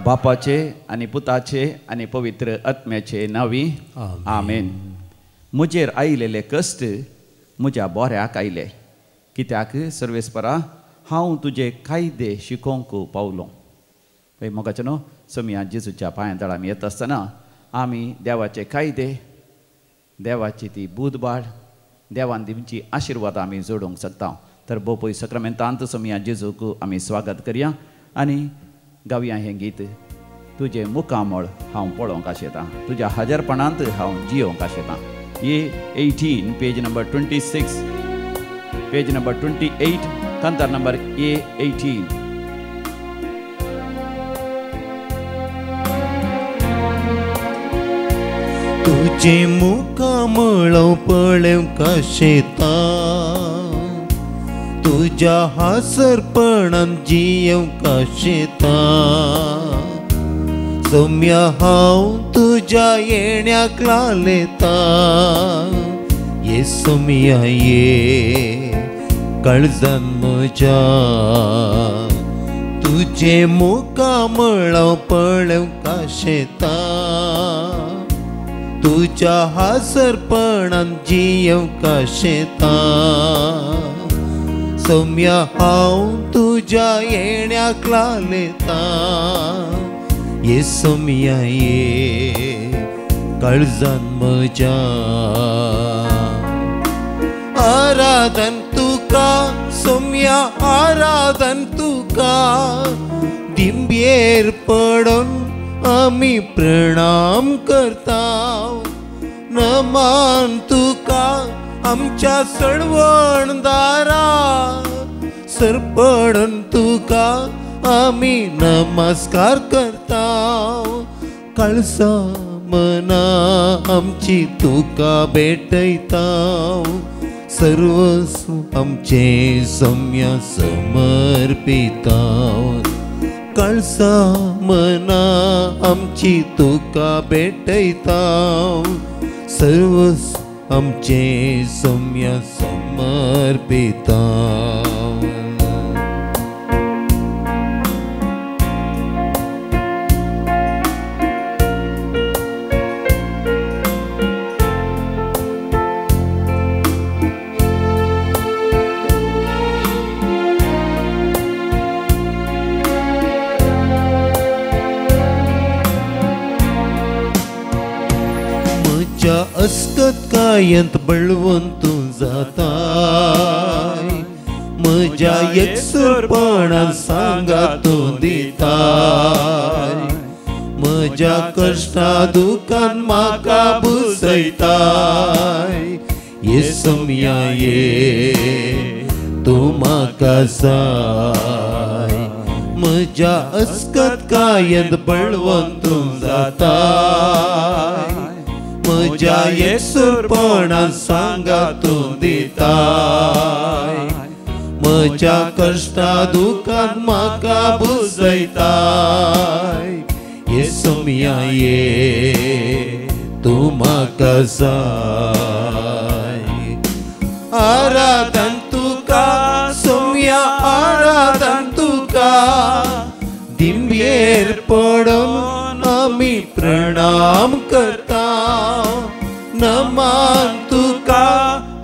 बापाचे आनी पुताचे आनी पवित्र आत्म्याचे नांवी आमेन. म्हजेर आयिल्ले कश्ट म्हज्या बोऱ्याक आयले, कित्याक सर्वेस्परा हांव तुजे कायदे शिकोवंक पावलो. पळय मोगाचे न्हू सोमया जेजूच्या पांयां तळा आमी येता आसतना आमी देवाचे कायदे, देवाची ती बुदबाळ, देवान दिवची आशिर्वाद आमी जोडूंक शकता. तर बोपय सक्रमेंतांत सोमया जेजूक आमी स्वागत करया आनी गावया हें गीत. तुजें मुखामळ हांव पळोवंक आशेतां, तुज्या हाजरपणांत हांव जियोवंक आशेतां. A 18 page number 26, page number 28, कांतार नंबर ए 18. तुजें मुखामळ पळोवंक आशेतां, तुज्या हासरपणान जियोवंक आशेतां. सोम्या हांव तुज्या येण्याक लालेतां, ये सोम्या ये काळजान म्हज्या. तुजें मुखामळ पळोवंक आशेतां, तुज्या हासरपणान जियोवंक आशेतां. सोम्या हांव तुज्या येण्याक लालेतां, ये सोम्या ये काळजान म्हज्या. आराधन तुका सोम्या, आराधन तुका, दिंब्येर पडून आमी प्रणाम करता. नमान तुका आमच्या सळवणदारा, सरपडून तुका आमी नमस्कार करता. काळसा मना आमची तुका भेटयता, सर्वस्व आमचें सोम्या समर्पिता. काळसा मना आमची तुका भेटयता, सर्वस्व आमचें सोम्या समर्पिता. अस्कत कायंत बळवंत तूं जाताय, म्हज्या एकसुरपणान सांगा तूं दिताय. म्हज्या कश्टा दुखान म्हाका बुजयताय, ये सोम्या ये तूं म्हाका जाय. म्हज्या अस्कत कायंत बळवंत तूं जाताय, म्हज्या एकसुरपणान सांगा तूं दिताय. म्हज्या कश्टा दुखान म्हाका बुजयताय, ये सोम्या ये तूं म्हाका जाय. आराधन तुका सोम्या, आराधन तुका, दिंब्येर पडून आमी प्रणाम करता. नमान तुका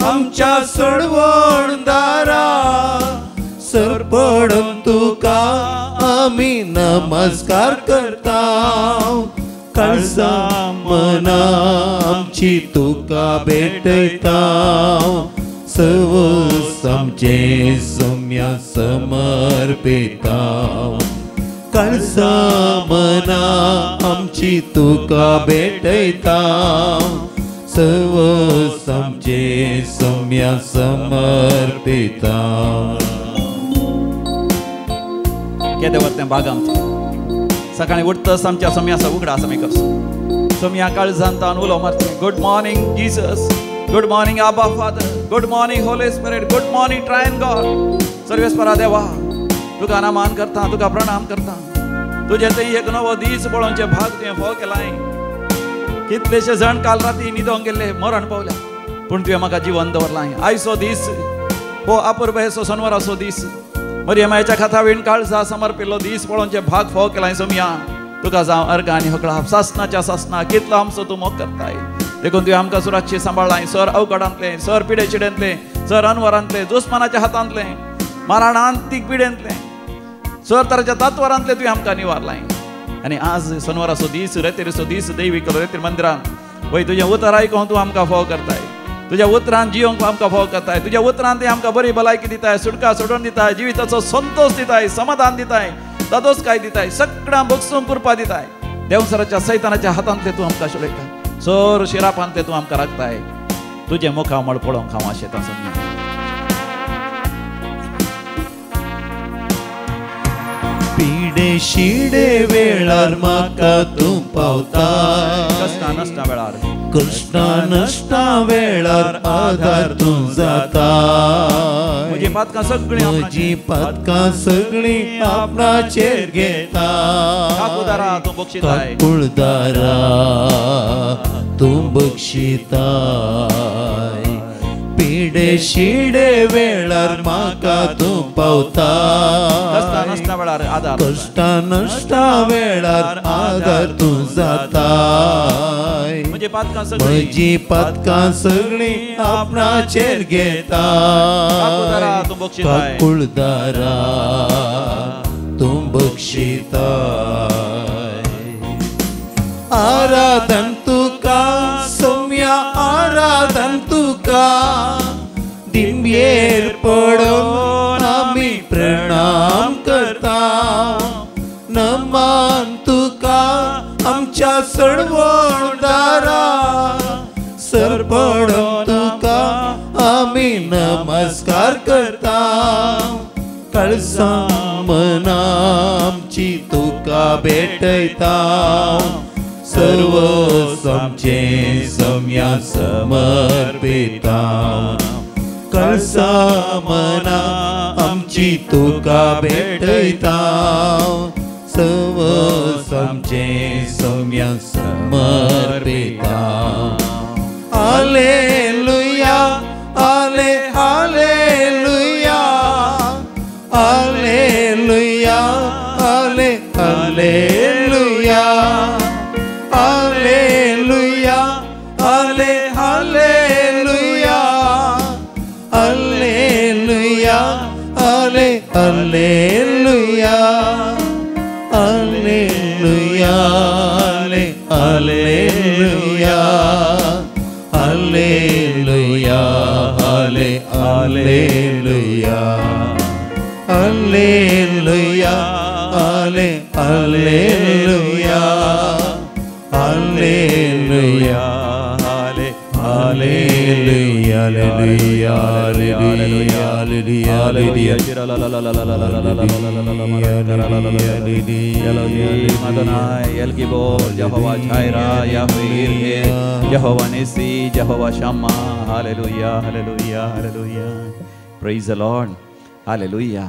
आमच्या सळवणदारा, सरपडून तुका आमी नमस्कार करता. काळजा मना आमची तुका भेटयता, सर्वस्व आमचें सोम्या समर्पिता. काळजा मना आमची तुका भेटयता, सर्वस्व आमचें सोम्या समर्पिता. केदें वता तें बाग आमचें, सकाळीं उठतच आमच्या सोम्याचो उगडास आमी करचो. सोम्या काळजान तावन उलो मारचें, good morning Jesus, good morning Abba Father, good morning Holy Spirit, good morning Triune God. सर्वेस्परा देवा, तुका नमान करता, तुका प्रणाम करता. तुजें थंय एक नवो दीस पळोवचें भाग तुवें फोव केलाय. कितलेशे जाण काल राती न्हिदोंक गेल्ले, मरण पावल्या, पूण तुवें म्हाका जिवन दवरलां. आयचो दीस हो अपुरबायेचो सनवाराचो दीस, मरियमायच्या खातावीण काळजा समर्पिल्लो दीस पळोवचें भाग फोव केलाय सोमया. तुका जावं अर्गां आनी हकळाप सासनाच्या सासना. कितलो आमचो तूं मोग करताय देखून तुवें आमकां सुरक्षीत सांबाळ्ळाय. सर अवघडांतलें, सर पिडेशिडेंतलें, सर अनवरांतलें, दुस्मानाच्या हातांतलें, मरणांतीक पिडेंतलें, सर तराच्या तत्वरांतलें तुवें आमकां निवारलाय. आनी आज सनवाराचो दीस, रेतेरीचो दीस, दैवीक रेतीर मंदिरान वय तुजें उतर आयकून तूं आमकां फोव करताय. तुज्या उतरान जियोंक आमकां फोव करताय. तुज्या उतरान ते आमकां बरी भलायकी दिताय, सुटका सोडून दिताय, जिविताचो संतोश दिताय, समाधान दिताय, दादोसकाय दिताय, सगळ्यां भोगसून कृपा दिताय. देवसराच्या सैतानाच्या हातांतले तूं आमकां सोडयता, सर शिरापांतले तूं आमकां राखताय. तुजें मुखामळ पळोवंक हांव आशेतां सोमया. पिडे शिडे वेळार म्हाका तूं पावता, कश्टां नश्टां वेळार, कश्टां नश्टां वेळार आधार तूं जाता. म्हजी पातकां सगळीं, म्हजी पातकां सगळीं आपणाचेर घेता. काकुळदारा तूं बक्षिताय, काकुळदारा तूं बक्षिताय. पिडे शिडे वेळार म्हाका तूं पावता, कश्टां नश्टां वेळार आधार, कश्टां नश्टां वेळार आधार तूं जाता. म्हजी पातकां सगळीं, म्हजी पातकां सगळीं आपणाचेर घेता. काकुळदारा तूं बक्षिताय, काकुळदारा तूं बक्षिताय. आराधन तुका सोम्या, आराधन तुका, दिंबेर पडून आमी प्रणाम करता. नमान तुका आमच्या सडवणदारा, सर पडून तुका आमी नमस्कार करता. कळसां मना आमची तुका भेटयता, सर्व आमचें सम्या समर्पिता. कळसां मना आमची तुका भेटयता, सर्व आमचें सम्या समर्पिता. आलेलुया, आले आलेलुया, आलेलुया, आले आलेलुया, आलेलुया, आले आलेलुया, आलेलुया, आले आलेलुया, आलेलुया, आले आलेलुया, आलेलुया, आले आलेलुया, आलेलुया, आले आलेलुया, आलेलुया, आले आलेलुया, आलेलुया, आलेलुया, आलेलुया, आलेलुया. El Gibor, Jehovah Jireh, Yahweh Jireh, Jehovah Nissi, Jehovah Shammah. Hallelujah, hallelujah, hallelujah. Praise the Lord. Hallelujah.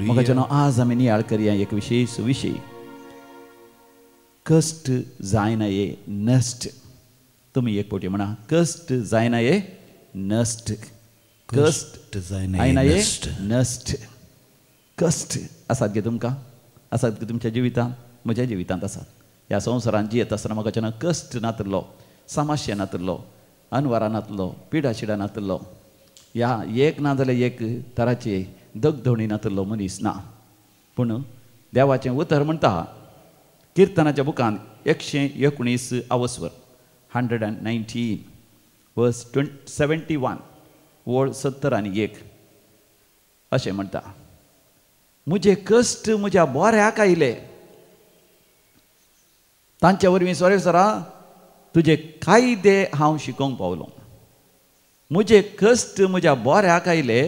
मगाच्यानो आज आमी नियाळ करया एक विशेष विशय, कश्ट जायना ये नश्ट. तुमी एक फावटी म्हणा, कश्ट जायना ये नश्ट, कश्ट जायना ये नश्ट. कश्ट आसात गे तुमकां, आसात गे तुमच्या जिवितांत, म्हज्या जिवितांत आसात. ह्या संवसारांत जियेत आसतना म्हाका कश्ट नातलो, समस्या नातलो, अनवारा नातलो, पिडाशिडा नातलो, ह्या एक ना जाल्यार एक तराची दगधोणी नातलो मनीस ना. पूण देवाचें उतर म्हणटा किर्तनाच्या बुकान 119 आवस्वर 119 वर्स 71 वळ 71 अशें म्हणटा, म्हजे कश्ट म्हज्या बोऱ्याक आयले, तांचे वरवीं सोरेसरा तुजे कायदे हांव शिकोवंक पावलो. म्हजे कश्ट म्हज्या बोऱ्याक आयले,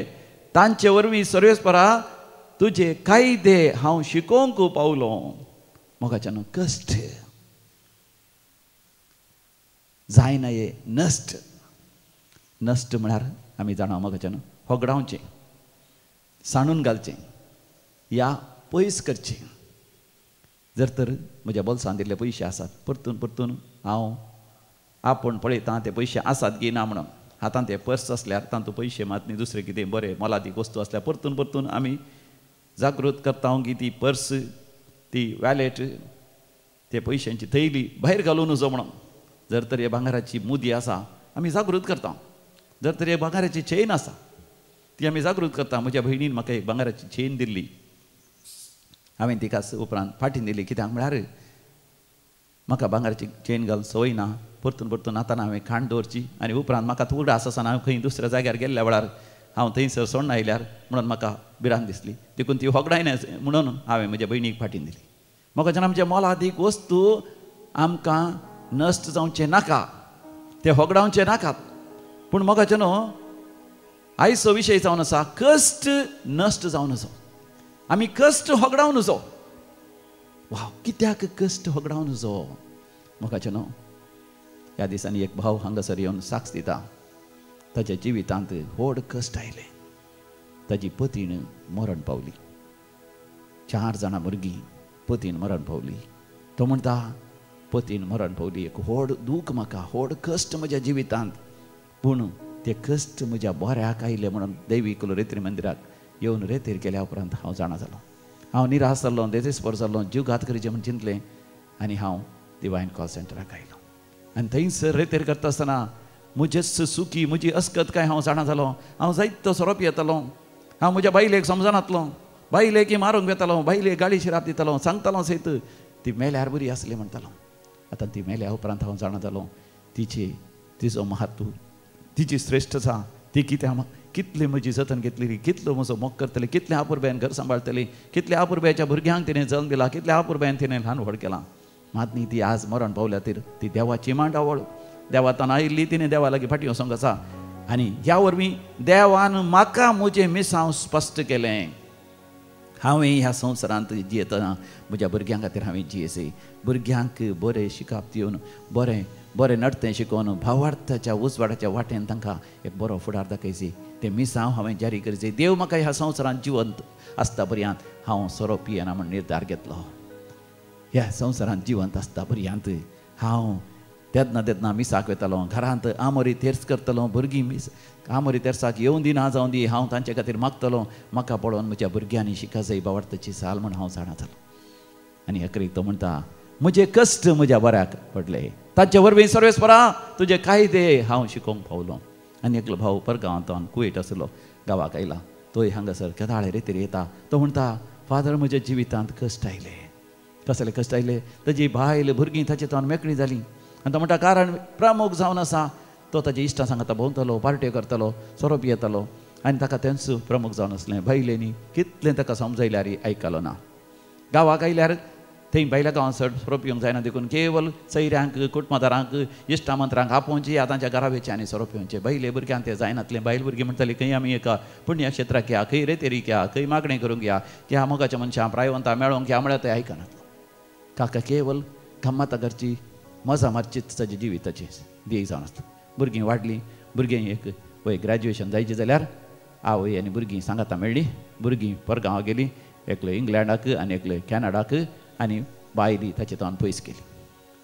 तांचे वरवीं सर्वेस्परा तुजे कायदे हांव शिकोवंक पावलो. मोगाच्यान कश्ट जायना ये नश्ट. नश्ट म्हळ्यार आमी जाणा मोगाच्यान होगडावचें, सांडून घालचें या पयस करचें. जर तर म्हज्या बोल्सान दिल्ले पयशे आसात, परतून परतून हांव आपूण पळयतां ते पयशे आसात की ना म्हणून, हातांत ते पर्स आसल्यार तातूंत पयशे मात न्ही, दुसरें कितें बरें मोलादीक वस्तू आसल्यार परतून परतून आमी जागृत करता की ती पर्स, ती वॅलेट, ते पयशांची थैली भायर घालूं नजो म्हणून. जर तर हे भांगराची मुदी आसा आमी जागृत करता, जर तर हे भांगराची चेन आसा ती आमी जागृत करता. म्हज्या भयणीन म्हाका एक भांगराची चेन दिल्ली, हांवें तिका उपरांत फाटीन दिली. कित्याक म्हळ्यार म्हाका भांगराची चेन घालून संवय ना, परतून परतून आतां हांवें खाण दवरची आनी उपरांत म्हाका उगडास आसना हांव खंय दुसऱ्या जाग्यार गेल्ल्या वेळार हांव थंयसर सोडून आयल्यार म्हणून म्हाका भिरांत दिसली, देखून ती होगडायना म्हणून हांवें म्हज्या भयणीक फाटीन दिली. म्हाका जेन्ना आमच्या मोलादीक वस्तू आमकां नश्ट जावचें नाका, ते होगडावचें नाकात. पूण मोगाचें न्हू आयचो विशय जावन आसा कश्ट नश्ट जावन आसा, आमी कश्ट होगडावन नजो. वाव, कित्याक कश्ट होगडावन नजो? मोगाचें न्हू ह्या दिसांनी एक भाव हांगासर येवन साक्ष दिता, ताच्या जिवितांत व्हड कश्ट आयले. ताजी पतीण मरण पावली, 4 जाणां भुरगीं पतीन मरण पावली. तो म्हणटा पतीन मरण पावली, एक व्हड दूख म्हाका, व्हड कश्ट म्हज्या जिवितांत, पूण ते कश्ट म्हज्या बऱ्याक आयले म्हणून देवी कुलरेत्री मंदिराक येवन रेतीर केल्या उपरांत हांव जाणा जालो. हांव निराश जाल्लो, देजेस्पर जाल्लो, जीव घात करचें म्हूण चिंतलें आनी हांव डिवायन कॉल सेंटराक आयलो. आनी थंयसर रेतीर करता आसतना म्हजेच सुखी म्हजी अस्कत काय हांव जाणा जालो. हांव जायतो सोरो पियेतालो, हांव म्हज्या बायलेक समजनातलो, बायलेक मारूंक वेतालो, बायलेक गाळी शिराप दितालो, सांगतालो सयत ती मेल्यार बरी आसली म्हणटालो. आतां ती मेल्या उपरांत हांव जाणा जालो तिची तिचो महत्व, तिची श्रेश्ठता, ती कित्याक कितली म्हजी जतन घेतली, कितलो म्हजो मोग करतली, कितल्या आपुरब्यान घर सांबाळटली, कितल्या आपुरब्याच्या भुरग्यांक तिणें जल्म दिला, कितल्या आपुरब्यान तिणें ल्हान व्हड केलां. मात न्ही ती आज मरण पावल्या ती देवाची मांडावळ, देवातान आयिल्ली तिणें देवा लागीं फाटीं वचोंक आसा. आनी ह्या वरवीं देवान म्हाका म्हजें मिसांव स्पश्ट केलें. हांवें ह्या संवसारांत जियेतना म्हज्या भुरग्यां खातीर हांवें जियेसे, भुरग्यांक बरें शिकप दिवन, बरें बरें नडतें शिकोवन भावार्थाच्या उजवाडाच्या वाटेन तांकां एक बरो फुडार दाखयची. तें मिसांव हांवें जारी करचें. देव म्हाका ह्या संवसारांत जिवंत आसता पर्यंत हांव सोरो पियेना म्हूण निर्धार घेतलो. ह्या संवसारांत जिवंत आसता पर्यंत हांव तेन्ना तेन्ना मिसाक वतालो, घरांत आमोरी तेर्स करतलो, भुरगीं मिस आमोरी तेर्साक येवन दी ना जावन दी हांव तांचे खातीर मागतलो. म्हाका पळोवन म्हज्या भुरग्यांनी शिका जाय भावार्थाची साल म्हूण हांव जाणा जालो. आनी अकरेक तो म्हणटा म्हजे कश्ट म्हज्या बऱ्याक पडले, ताचे वरवीं सर्वेस्परा तुजे कायदे हांव शिकोवंक पावलो. आनी एकलो भाव परगांवांत कुवेट आसलो, गांवाक आयला, तोय हांगासर केदाळे रेतीर येता. तो म्हणटा फादर म्हज्या जिवितांत कश्ट आयले. कसले कश्ट आयले? ताजी बायल भुरगीं ताचे तोंड मेकळीं जालीं. आनी तो म्हणटा कारण प्रमुख जावन आसा तो ताच्या इश्टां सांगता भोंवतलो, पार्ट्यो करतलो, सोरो पियेतालो आनी ताका तेंच प्रमुख जावन आसलें. बायलेनी कितलें ताका समजयल्यार आयकलो ना. गांवाक आयल्यार थंय बायल्या गांवांत चड सोरो पिवंक जायना देखून केवल सैऱ्यांक, कुटुंबादारांक, इश्टा मंत्रांक आपोवचें या तांच्या घरा वयचें आनी सोरो पिवचें. बायले भुरग्यांक तें जायनातलें. बायल भुरगीं म्हणटालीं खंय आमी एका पुण्यक्षेत्राक या, खंय रेतेरीक या, खंय मागणें करूंक या, ह्या मोगाच्या मनशां प्रायवंता मेळोंक या म्हळ्यार तें आयकनातलो. काका केवल गम्मता करची, मजा मारचीच ताच्या जिविताची ध्येय जावन आसता. भुरगीं वाडलीं, भुरगीं एक वय ग्रॅज्युएशन जायचें जाल्यार आवय आनी भुरगीं सांगाता मेळ्ळीं. भुरगीं परगांवां गेलीं, एकले इंग्लंडाक आनी एकले कॅनडाक, आनी बायली ताचे तोंड पयस केली.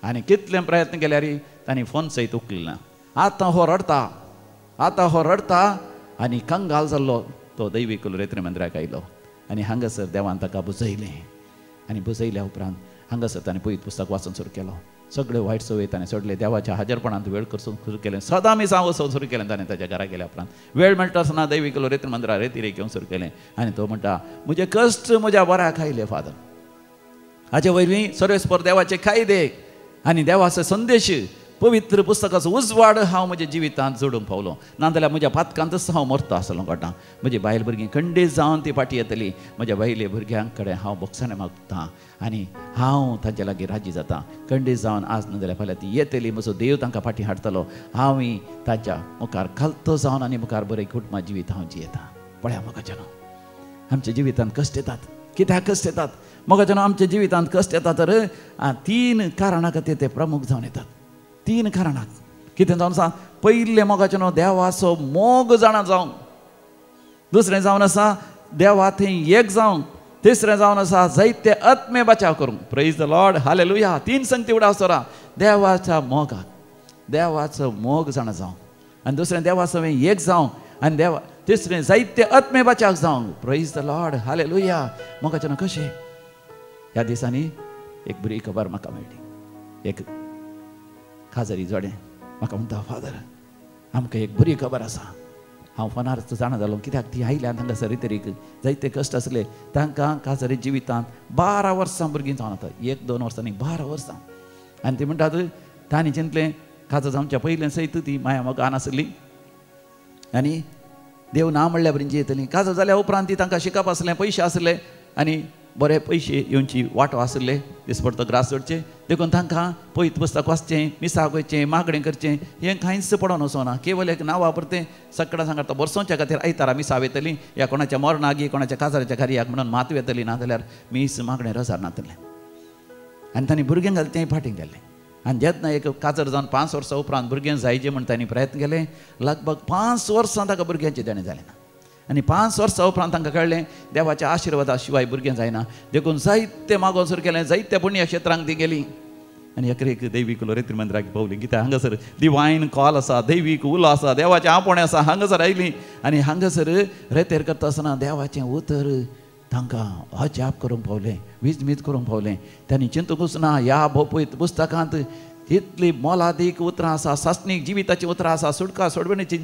आनी कितले प्रयत्न केल्यार तांणी फोन सयत उखली ना. आतां हो रडटा, आतां हो रडटा आनी कंगाल जाल्लो तो दैवी कुलरेत्री मंदिराक आयलो आनी हांगासर देवान ताका बुजयलें. आनी बुजयल्या उपरांत हांगासर ताणें पयत पुस्तक वाचून सुरू केलो. सगळे वायट संवय ताणें सोडले. देवाच्या हाजरपणांत वेळ करसून सुरू केलें. सदां मिसांव वचून सुरू केलें ताणें. ताच्या घरा गेल्या उपरांत वेळ मेळटा आसतना दैवी कुलरेत्री मंदिराक रेतीर घेवन सुरू केलें. आनी तो म्हणटा म्हजे कश्ट म्हज्या बऱ्याक आयले फादर. हाचे वरवीं सर्वेस्पर देवाचे कायदे आनी देवाचो संदेश, पवित्र पुस्तकाचो उजवाड हांव म्हज्या जिवितांत जोडूंक पावलो. नाजाल्यार म्हज्या पातकांतच हांव मरता आसलो. घडटा म्हजी बायल भुरगीं खंडीत जावन ती फाटीं येतली. म्हज्या बायले भुरग्यां कडेन हांव बोगसाणें मागता आनी हांव तांचे लागीं राजी जाता. खंडीत जावन आज नाजाल्यार फाल्यां ती येतली, म्हजो देव तांकां फाटीं हाडटलो. हांवूय तांच्या मुखार खालतो जावन आनी मुखार बरें कुटुंबा जिवीत हांव जियेता. पळया मोगाच्यानो, आमच्या जिवितांत कश्ट येतात. कित्याक कश्ट येतात मोगाच्यानो? आमच्या जिवितांत कश्ट येतात तर 3 कारणां खातीर ते प्रमुख जावन येतात. 3 कारणां कितें जावन आसा? पयलें मोगाच्यानो देवाचो मोग जाणा जावन, दुसरें जावन आसा देवा थंय एक जावन, तिसरें जावन आसा जायते आत्मे बचाव करूंक. प्रेज the Lord, hallelujah. 3 संगती उडा आसतरा देवाच्या मोगाक, देवाचो मोग जाणा जावन, आनी दुसरें देवाचो एक जावन, आनी देवा तिसरें जायते आत्मे बचाव जावंक. प्रेज the Lord, hallelujah. मोगाच्यानो कशें ह्या दिसांनी एक बरी खबर म्हाका मेळ्ळी. एक खाजरी जोडें म्हाका म्हणटा, फादर आमकां एक बरी खबर आसा. हांव फोनार जाणा जालो कित्याक ती आयल्यान हांगासर तरीक जायते कश्ट आसले तांकां. काजरी जिवितांत 12 वर्सां भुरगीं जावन आतां 1-2 वर्सां न्ही 12 वर्सां. आनी ती म्हणटात तांणी चिंतलें काजर जावच्या पयलें सयत ती माया मोगान आसली आनी देव ना म्हणल्या बरी जियेतली. काजर जाल्या उपरांत ती तांकां शिकप आसलें, पयशे आसले आनी बरे पयशे येवची वांटो आसले, दिसपडतो ग्रास जोडचे, देखून तांकां पयत पुस्तक वाचचें, मिसाक वयचें, मागणें करचें हें कांयच पडोन वचना. केवल एक नांवा पुरतें सगळ्या सांगता बरसोवच्या खातीर आयतारा मिसा वयतली या कोणाच्या मरणागी कोणाच्या काजाराच्या कार्याक म्हणून मात वेतली, ना जाल्यार मीस मागणें रजार नातलें. आनी तांणी भुरग्यांक घालें तें फाटीं गेलें. आनी जेन्ना एक काजर जावन 5 वर्सां उपरांत भुरगें जायचें म्हूण तांणी प्रयत्न केले, लगभग 5 वर्सां ताका भुरग्यांचें देणें जालें ना. आनी 5 वर्सां उपरांत तांकां कळ्ळें देवाच्या आशिर्वादा शिवाय भुरगें जायना. देखून जायते मागोवन सुरू केलें, जायते पुण्य क्षेत्रांक ती गेली आनी एक दैवीक लोरेत्री मंदिराक पावली. कित्याक हांगासर डिवायन कॉल आसा, दैवीक उलो आसा, देवाचें आपोवणें आसा. हांगासर आयली आनी हांगासर रेतेर करता आसतना देवाचें उतर तांकां अजाप करूंक पावलें, विजमीत करूंक पावलें. तांणी चिंतूंकच ना ह्या भोपयत पुस्तकांत इतली मोलादीक उतरां आसा, सासणीक जिविताचीं उतरां आसा, सुटका सोडवणीची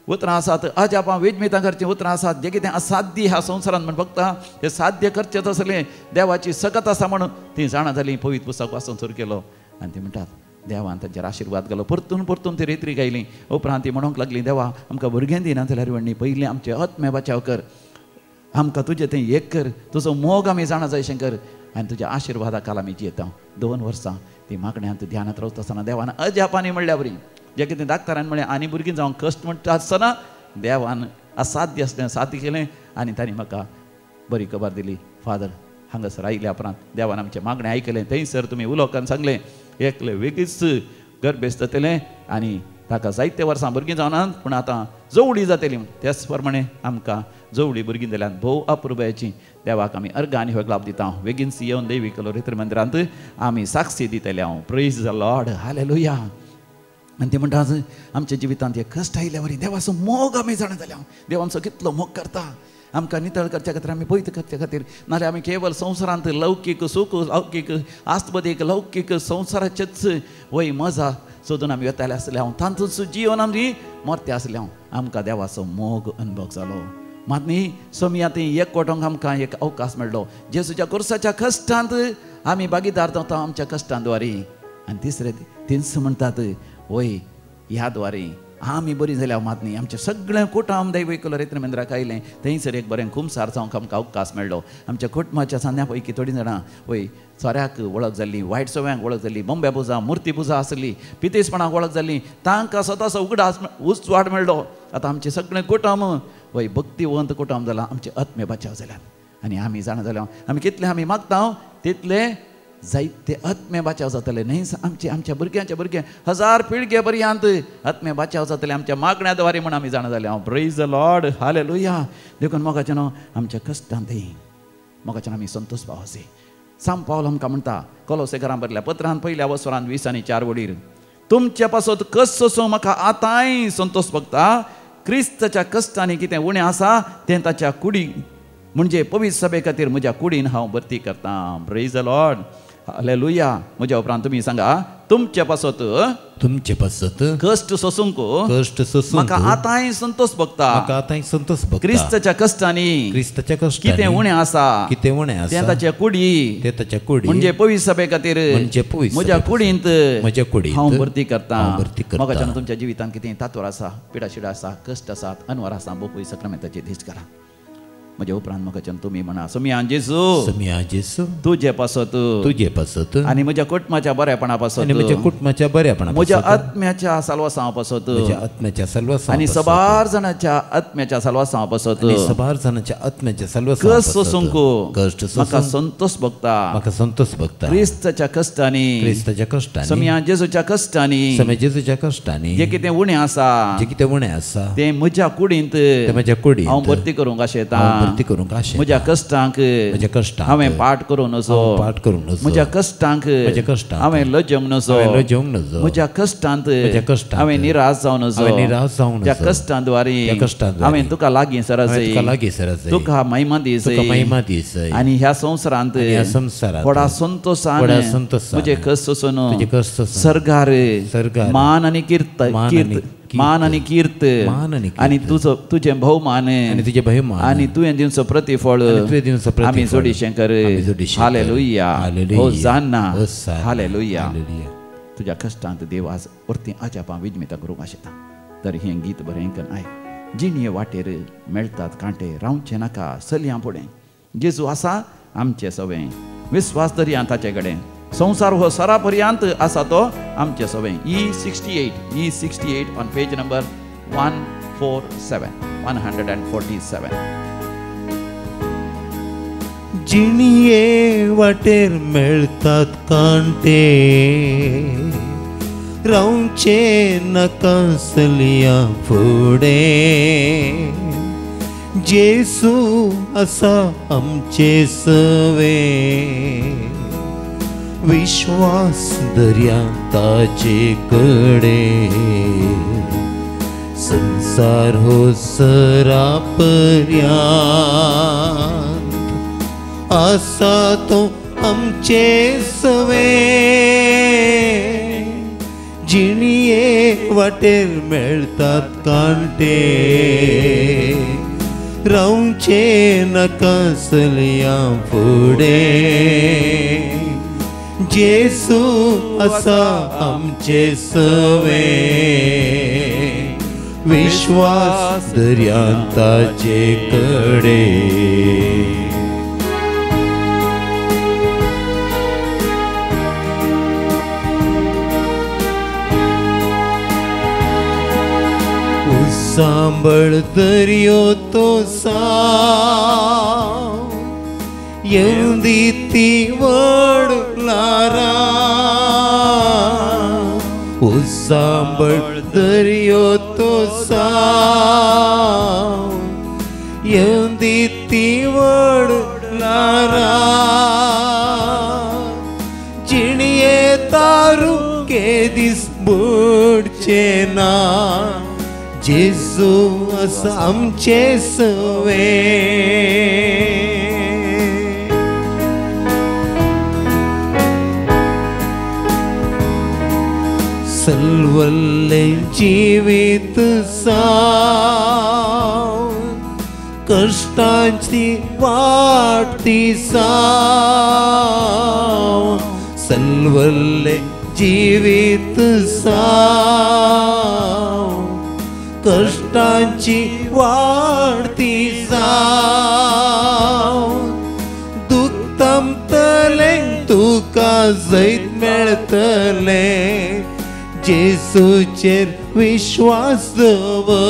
उतरां आसात, अजापां वेजमितां करचीं उतरां आसात, जें कितें असाध्य ह्या संवसारांत म्हण फक्त हें साध्य करचें तसलें देवाची सकत आसा म्हणून ती जाणा जाली. पवित्र पुस्तक वाचून सुरू केलो आनी ती म्हणटात देवान तांचेर आशिर्वाद घालो. परतून परतून ती रेत्री गायली. उपरांत ती म्हणूंक लागली, देवा आमकां भुरगें दिना जाल्यार व्हडली पयलीं आमचें आत्मे बचाव कर, आमकां तुजें तें एक कर, तुजो मोग आमी जाणा जाय शंकर आनी तुज्या आशिर्वादा खाला आमी जियेता. 2 वर्सां ती मागण्यांत ध्यानांत रावता आसतना देवान अजापांनी म्हणल्या बरी जें कितें डाक्टरान म्हणलें आनी भुरगीं जावंक कश्ट म्हणटा आसतना देवान असाध्य आसलें साध्य केलें आनी तांणी म्हाका बरी खबर दिली. फादर हांगासर आयल्या उपरांत देवान आमचें मागणें आयकलें, थंयसर तुमी उलोवकान सांगलें एकलें वेगळीच गर्भेस्त जातलें आनी ताका जायते वर्सां भुरगीं जावनात पूण आतां जवळी जातली. त्याच प्रमाणे आमकां जवळी भुरगीं जाल्यान भोव अपुरबायेची देवाक आमी अर्घ आनी होगलाप दिता. वेगीन येवन देवी लोरेत्री मंदिरांत आमी साक्षी दितले. हांव प्रेज the Lord, hallelujah. आनी ते म्हणटा आमच्या जिवितांत हे कश्ट आयल्या वरी देवाचो मोग आमी जाणा जाल्या. देव आमचो कितलो मोग करता, आमकां नितळ करच्या खातीर, आमी पवित्र करच्या खातीर. नाल्यार आमी केवल संवसारांत लौकीक सूख, लौकीक आस्पदीक, लौकीक संवसाराचेच वय मजा सोदून आमी वताले आसले. हांव तातूंत जिवन आमी मरते आसले. हांव आमकां देवाचो मोग अनुभव जालो. मात न्ही सोमया थंय एक कोटोंक आमकां एक अवकाश मेळ्ळो. जेजूच्या कुर्साच्या कश्टांत आमी भागीदार जाता आमच्या कश्टांद्वारी. आनी तिसरे तीच म्हणटात वय ह्या द्वारे आमी बरी जाल्या. मात न्ही आमचें सगळें कुटुंब दैवीक लोरेत्री मंदिराक आयलें. थंयसर एक बरें खुमसार जावंक आमकां अवकाश मेळ्ळो. आमच्या कुटुंबाच्या सांद्या पैकी थोडीं जाणां वय सोऱ्याक वळख जाल्ली, वायट सव्यांक वळख जाल्ली, बोंब्या पुजा, मुर्ती पुजा आसली, पितेसपणाक वळख जाल्ली, तांकां स्वताचो उगडास उजवाड मेळ्ळो. आतां आमचें सगळें कुटुंब वय भक्तिवंत कुटुंब जालां, आमचें आत्मे बचाव जाल्यात. आनी आमी जाणा जाल्या आमी कितलें आमी मागता तितलें जायते आत्मे बचाव जातले. न्हय आमचे आमच्या भुरग्यांच्या भुरगे 1000 पिळगे पर्यंत आत्मे बचाव जातले आमच्या मागण्या द्वारे म्हूण आमी जाणा जाले. हांव प्रेज the Lord, hallelujah. देखून मोगाचें न्हू आमच्या कश्टांतय मोगाच्यान आमी संतोष पावसे. सांत पावल आमकां म्हणटा कोलोसेकारां बरल्या पत्रान 1 वसरान 20 आनी 4 वडीर, तुमचे पासत कश्ट सोसूंक म्हाका आतांय संतोष भोगता. क्रिस्ताच्या कश्टांनी कितें उणें आसा तें ताच्या कुडी म्हणजे पवित्र सभे खातीर म्हज्या कुडीन हांव भरती करता. प्रेज the Lord, hallelujah. म्हज्या उपरांत तुमी सांगा, तुमचे पासत तुमचे पासत कश्ट सोसूंक कश्ट सोसूंक म्हाका आतांय संतोष भोगता, म्हाका आतांय संतोष भोगता. क्रिस्ताच्या कश्टांनी क्रिस्ताच्या कश्टांनी कितें उणें आसा कितें उणें आसा तें ताच्या कुडी तें ताच्या कुडी म्हणजे पवित्र सभे खातीर म्हणजे पवित्र म्हज्या कुडींत म्हज्या कुडींत हांव भरती करता. म्हाका तुमच्या जिवितांत कितें तातोर आसा, पिडाशिडा आसा, कश्ट आसात, अनवर आसा, बोपय सक्रामेंताची धीज करा. म्हज्या उपरांत म्हाका तुमी म्हणा, सोमया जेजू, सोमया जेजू, तुजे पासत तुजे पासत आनी म्हज्या कुटुंबाच्या बरेपणा पासत आनी म्हज्या कुटुंबाच्या बरेपणा म्हज्या आत्म्याच्या साल्वासांव पासत म्हज्या आत्म्याच्या साल्वासांव आनी सबार जाणाच्या आत्म्याच्या साल्वासांव पासत आनी सबार जाणाच्या आत्म्याच्या साल्वासांव कश्ट सोसूंक कश्ट सोसूंक म्हाका संतोष भोगता म्हाका संतोष भोगता. क्रिस्ताच्या कश्टांनी क्रिस्ताच्या कश्टांनी सोमया जेजूच्या कश्टांनी सोमया जेजूच्या कश्टांनी जें कितें उणें आसा जें कितें उणें आसा तें म्हज्या कुडींत तें म्हज्या कुडींत हांव भरती करूंक आशेता. भरती करूंक आशेता. म्हज्या कश्टांक हांवें पाठ करूं नजो. म्हज्या कश्टांक हांवें लजोवंक नजो. म्हज्या कश्टांत हांवें निराश जावं नजो. त्या कश्टांद्वारे हांवें तुका लागीं सरजय, तुका महिमा दिसय. आनी ह्या संवसारांत व्हडा संतोशान म्हजे कश्ट सोसून सर्गार मान आनी कीर्त, मान आनी कीर्त आनी तुजो तुजें भोवमान आनी तुवें दिवचो प्रतिफळ आमी जोडीशें कर. हालेलुया. होजान्ना. हालेलुया. तुज्या कश्टांत देव आज परतीं अजापां विजमितां करूंक आशिता. तर हें गीत बरें करून आयक. जिणये वाटेर मेळटात कांटे, रावचें नाका चलयां फुडें. जेजू आसा आमचें सवें, विस्वास दरया ताचे कडेन. संवसार हो सरा पर्यंत आसा तो आमचे सवें. E68, E68 on page number 147, 147. जिणये वाटेर मेळटात कांटे, रावचे नाका चलया फुडें. जेसू आसा आमचे सवें, विश्वास दर्या ताचे कडे. संसार हो सरा पर्यांत आसा तो आमचे सवें. जिणये वाटेर मेळटात कांटे, रावचे नाका चलया फुडें. जेसू आसा आमचे सवें, विश्वास दर्या ताचे कडे. सांबळ दर्यो तो साव, येवं दी ती व्हड ल्हारां. सांबळ दर्यो तो साव, येवं दी ती व्हड ल्हारां. जिणये तारू के दीस बुडचे ना, जेजू आसा आमचे सवें. सलवल्लें जिवीत साव, कश्टांची वाट ती साव. सलवल्लें जिवीत साव, कश्टांची वाट ती साव. दुखतमतलें तुका जैत मेळटलें, जेसूचेर विश्वास दवर.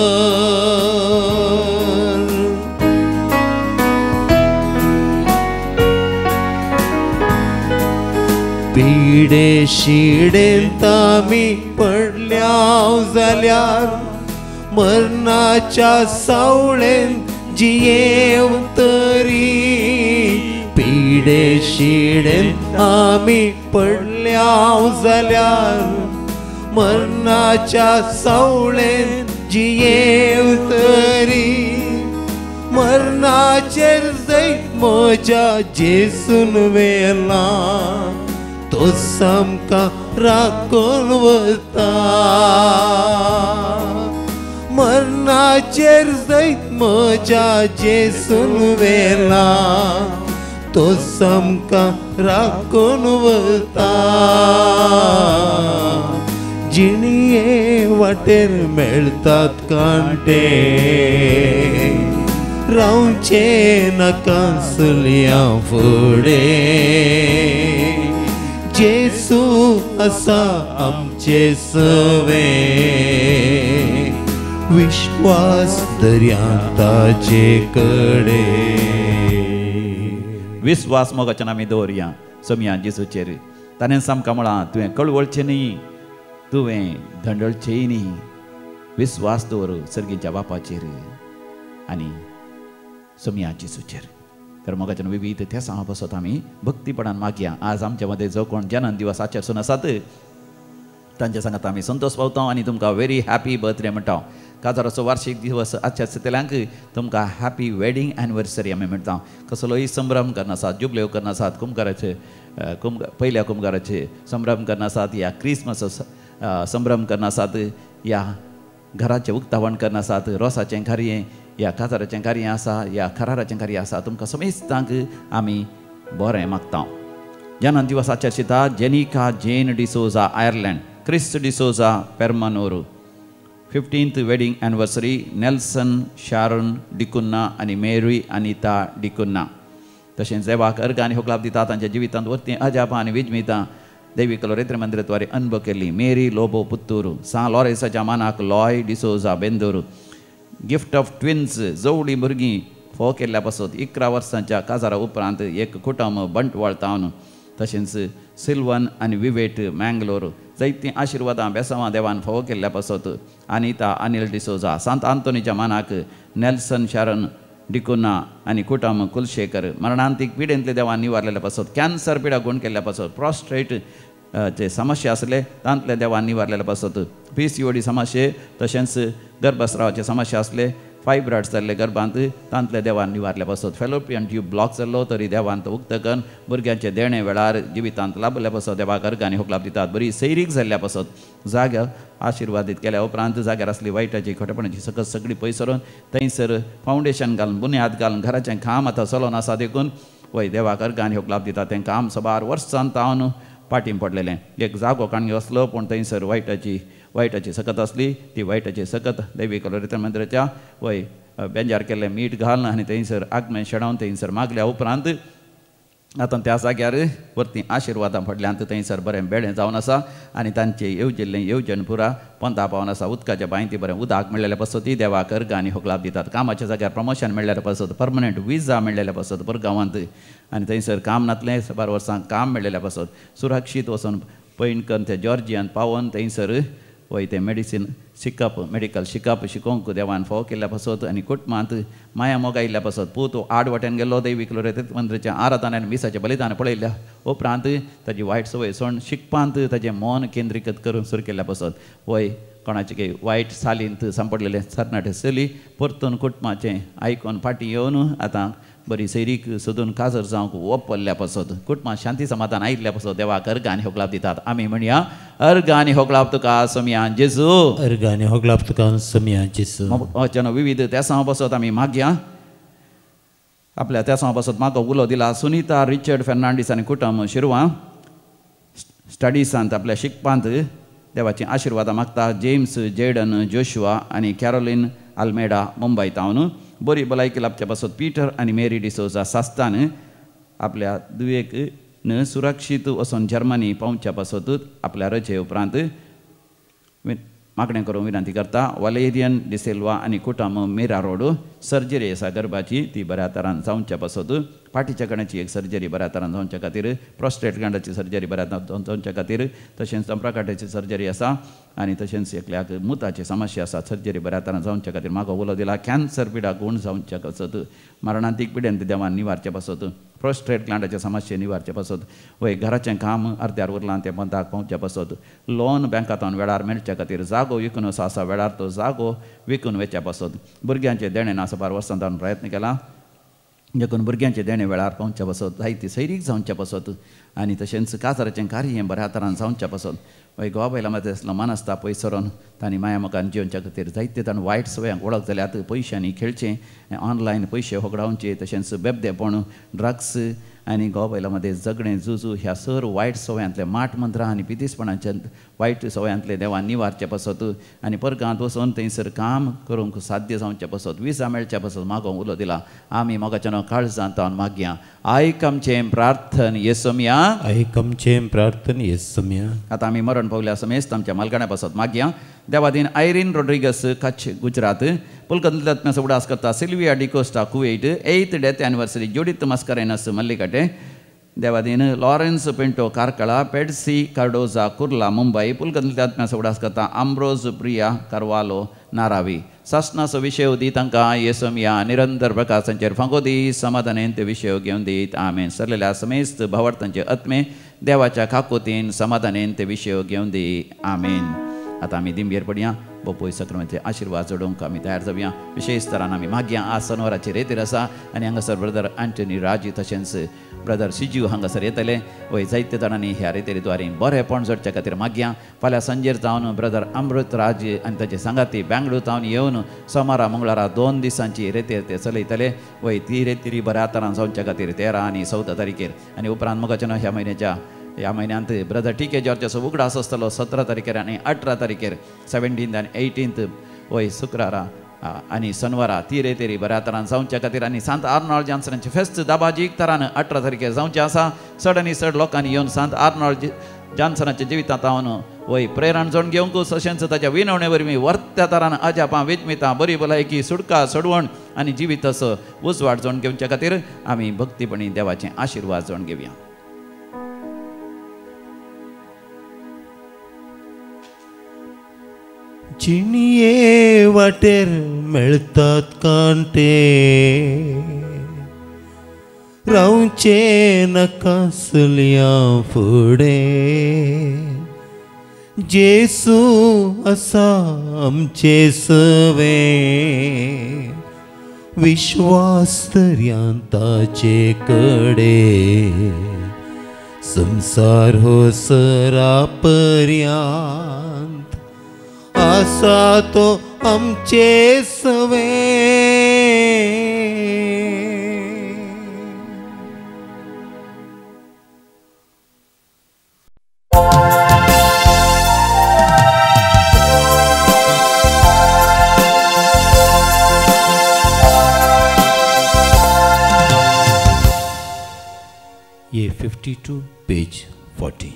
पिडे शिडेंत आमी पडल्या जाल्यार, मरणाच्या सावळेन जियेवं तरी. पिडे शिडेन आमी पडल्या जाल्यार, मरणाच्या सावळेन जियेवं तरी. मरणाचेर जैत म्हज्या जेसून वेला, तो सामकां राखून वता. मरणाचेर जैत म्हज्या जेसून वेला, तो सामकां राखून वता. जिणये वाटेर मेळटात कांटे, रावचे नाका चलया फुडें. जेसू आसा आमचे सवें, विश्वास दर्या ताचे कडे. विश्वास मोगाच्यान आमी दवरया सोमया जेजूचेर. ताणें सामकां म्हळां, तुवें कळवळचें न्ही, तुवें धंडळचेंय न्ही. विस्वास दवर सर्गीच्या बापाचेर आनी सोमया जेजूचेर. तर मोगाच्यान विविध तेसां बसत आमी भक्तीपणान मागया. आज आमच्या मदें जो कोण जनन दिवस आचरसून आसात तांच्या सांगात आमी संतोश पावता आनी तुमकां व्हेरी हॅपी बर्थडे म्हणटा. काजाराचो वार्षिक दिवस आचरतल्यांक तुमकां हॅपी वेडिंग एनिवर्सरी आमी म्हणटा. कसलोय संभ्रम करनासात, जुबलेव करनासात, कुमकाराचे पयल्या कुमकाराचे संभ्रम करनासात या क्रिसमस संभ्रम करनासात या घराचें उक्तावण करनासात, रोसाचें कार्य या काजाराचें कार्य आसा या खराराचें कार्य आसा, तुमकां समेस्तांक आमी बरें मागता. जनन दिवस आचरता Jenica Jane D'Souza Ireland, Chris D'Souza Permanur. 15th wedding anniversary Nelson Sharon D'Cunha आनी मेरी अनिता डिकुन्ना. तशेंच देवाक अर्घ आनी होकलाप दिता तांच्या जिवितांत वरतीं अजापां आनी विजमितां देवी कलोरेत्र मंदिराद्वारे अनुभव केली. मेरी लोबो पुत्तूर, सां लॉरेसाच्या मानाक Loy D'Souza Bendur. Gift of twins जोवडी भुरगीं फोव केल्ल्या पासत 11 वर्सांच्या काजारा उपरांत एक कुटुंब बंटवाळ तावन. तशेंच सिल्वन आनी विवेट मँगलोर जायतीं आशिर्वादां बेसांवां देवान फोव केल्ल्या पासत अनिता अनिल डिसोजा. सांत आंतोनीच्या मानाक नेल्सन शारन डिकुन्ना आनी कुटुंब कुलशेखर. मरणांतीक पिडेंतले देवान निवारलेल्या पासत, कॅन्सर पिडा गुण केल्ल्या पासत, प्रॉस्ट्रेट जे समस्या आसले तांतले देवान निवारलेल्या पासत, PCOD समस्ये तशेंच गर्भस्रावाचे समस्या आसले, फायब्रॉइड्स जाल्ले गर्भांत तांतले देवान निवारल्या पासत, फेलोपियन ट्यूब ब्लॉक जाल्लो तरी देवान तो उक्त करून भुरग्यांचे देणे वेळार जिवितांत लाभल्या पासत देवाक अर्घ आनी होकलाप दितात. बरी सैरीक जाल्ल्या पासत जाग्यार आशिर्वादीत केल्या उपरांत जाग्यार आसली वायटाची खोटेपणाची सकत सगळी पयस सरून थंयसर फावंडेशन घालून बुन्याद घालून घराचें काम आतां चलोन आसा देखून वय देवाक अर्घ आनी होकलाप दितात. तें काम सबार वर्सान तावन पाटीं पडलेलें. एक जागो काणगे आसलो पूण थंयसर वायटाची सकत आसली, ती वायटाची सकत देवी कलोरेत्र मंदिराच्या वय बेंजार केल्लें मीठ घालून आनी थंयसर आगमेन शेणावन थंयसर मागल्या उपरांत आतां त्या जाग्यार वरतीं आशिर्वादां पडल्यांत थंयसर बरें बेळें जावन आसा आनी तांचें येवजिल्लें येवजण पुरा पंता पावन आसा. उदकाच्या बांयती बरें उदक मेळ्ळेल्या पासत देवाक अर्घ आनी होकलाप दितात. कामाच्या जाग्यार प्रमोशन मेळ्ळ्या पासत, परमनंट विजा मेळ्ळेल्या पासत परगांवांत आनी थंयसर काम नातलें साबार वर्सां काम मेळ्ळेल्या पासत सुरक्षीत वचून पैण करून ते जॉर्जियान पावोन थंयसर वय तें मेडिसीन शिकप मेडिकल शिकप शिकोवंक देवान फोव केल्ल्या पासत आनी कुटुंबांत माया मोग आयिल्ल्या पासत. पूत आड वाटेन गेल्लो देवी कलोरेत्र मंदिराच्या आराधना आनी मिसाच्या बलिदान पळयल्ल्या उपरांत ताजी वायट संवय सोण शिकपांत ताजें मन केंद्रीकृत करून सुरू केल्ल्या पासत वय कोणाचे काही वायट सालींत सांपडलेले तरणाटे चली परतून कुटुंबाचें आयकून फाटीं येवन आतां बरी सैरीक सोदून काजर जावंक वपल्ल्या पासत कुटुंबांत शांती समाधान आयिल्ल्या पासत देवाक अर्घ आनी होकलाप दितात. आमी म्हणया अर्घ आनी होकलाप तुका सोमया जेजू, अर्घ आनी होकलाप तुका सोमया जेजू. वचन विविध तेसां पासत आमी मागया. आपल्या तेसां पासत म्हाका उलो दिला सुनीता रिचर्ड फेर्नांडीस आनी कुटुंब शिरवां स्टडिसांत आपल्या शिकपांत देवाची आशिर्वादां मागता. जेम्स जेडन जोशुआ आनी कॅरोलिन आल्मेडा मुंबय तावन. बरी भलायकी लाभच्या पासत पीटर आनी मेरी डिसोजा सास्तान आपल्या दुयेक न सुरक्षीत वचून जर्मनी पावच्या पासत आपल्या रजे उपरांत मागणें करूंक विनंती करता. वालेरियन डिसिल्वा आनी कुटुंब मीरा रोड सर्जरी आसा गर्भाची ती बऱ्या तरान जावच्या पासत, पाटीच्या कण्याची एक सर्जरी बऱ्या तरान जावच्या खातीर, प्रोस्टेट ग्लँडाची सर्जरी बऱ्या तरान जावच्या खातीर, तशेंच चंप्राकाट्याची सर्जरी आसा आनी तशेंच एकल्याक मुताची समस्या आसा सर्जरी बऱ्या तरान जावच्या खातीर म्हाका उलो दिला. कॅन्सर पिडा गूण जावच्या पासत, मरणांतीक पिडेन देवान निवारच्या पासत, प्रोस्टेट ग्लँडाचे समस्या निवारचे पासत, वय घराचें काम अर्द्यार उरलां तें पंताक पावच्या पासत, लोन बँकांतल्यान वेळार मेळच्या खातीर, जागो विकून आसा वेळार तो जागो विकून वचच्या पासत, भुरग्यांचें देणें ना साबार वर्सां ताणें प्रयत्न केला देखून भुरग्यांचें देणें वेळार पावच्या पासत, जायती सैरीक जावच्या पासत आनी तशेंच काजाराचें कार्य बऱ्या तरान जावच्या पासत. वय गोवा बायलां मदें आसलो मानसता पयस सरोन तांणी माया मोगान जिवच्या खातीर जायते ताणें वायट सवयांक वळख जाल्यात, पयशांनी खेळचें, ऑनलायन पयशे होगडावचे, तशेंच बेबदेपण, ड्रग्स आनी गोवा बायलां मदें झगडें झुजू ह्या सर वायट सवयांतले माट मंत्रां आनी पितीसपणाच्या वायट सवयांतले देवान निवारचे पासत आनी परगांत वचून थंयसर काम करूंक साध्य जावचे पासत, विजा मेळच्या पासत मागोवंक उलो दिला. आमी मोगाच्या काळजांत मागया. आयक आमचें प्रार्थन येसोमया, आयक आमचें प्रार्थन येसोमया. आतां आमी मरण पावल्या समेस्त आमच्या मालकाण्या पासत मागया. देवादीन आयरीन रोड्रिगस कच्छ गुजरात, पुलकंतल्यात्म्याचो उडास करता Sylvia D'Costa Kuwait, 8th death anniversary Judith Mascarenhas Mallikatte, देवादीन लॉरेन्स पेंटो कार्कळा, पेडसी कार्डोजा कुर्ला मुंबई, पुलकंतल्या आत्म्याचो उगडास करता आम्ब्रोज प्रिया कार्वालो नारावी। सासनाचो विशय दी तांकां येसमया निरंतर प्रकाशांचेर फांको दी, समाधानेन ते विशय घेवन दीत आमेन। सरलेल्या समेस्त भावार्थांचे आत्मे देवाच्या काकोतीन समाधानेन ते विशय घेवन दी आमेन। आतां आमी दिंबेर पडया, बोपोय सक्रमाचे आशिर्वाद जोडूंक आमी तयार जावया। विशेष तरान आमी मागया आज सनवाराचेर रेतीर आसा आनी हांगासर ब्रदर अँटनी राजी तशेंच ब्रदर सिजीव हांगासर येतले। वय जायते जाणांनी ह्या रेतेरी द्वारे बरेपण जोडच्या खातीर मागया। फाल्यां सांजेर जावन ब्रदर अमृत राज आनी ताचे सांगाती बेंगळूर जावन येवन सोमारा मंगळारा 2 दिसांची रेतेर ते चलयतले। वय ती रेतेरी बऱ्या तरान जावच्या खातीर 13 आनी 14 तारखेर आनी उपरांत मोगाच्या ह्या म्हयन्याच्या ह्या म्हयन्यांत ब्रदर टी के जॉर्जाचो उगडास आसतलो 17 तारखेर आनी 18 तारखेर 17 आनी 18 वय शुक्रारा आनी शनवारा ती रेतेरी बऱ्या तरान जावच्या खातीर आनी सांत आर्नॉल्ड जॉन्सनाचे फेस्त दाबाजीक तरान 18 तारखेर जावचें आसा। चड आनी चड लोकांनी येवन सांत आर्नॉल्ड जॉन्सनाच्या जिवितांत हांव वय प्रेरण जोड घेवंक तशेंच ताच्या विनवणे वरवीं वर्त्या तरान अजापां विजमितां बरी भलायकी सुटका सोडवण आनी जिविताचो उजवाड जोड घेवच्या खातीर आमी भक्तीपणी देवाचे आशिर्वाद जोड घेवया। जिणये वाटेर मेळतात कांटे, रावचे नाका चलया फुडें, जेसू आसा आमचे सवे, विश्वास दर्यान ताचे कडे, संसार हो सरा पर्यांत आसा तो आमचे सवे। ये 52 पेज 40।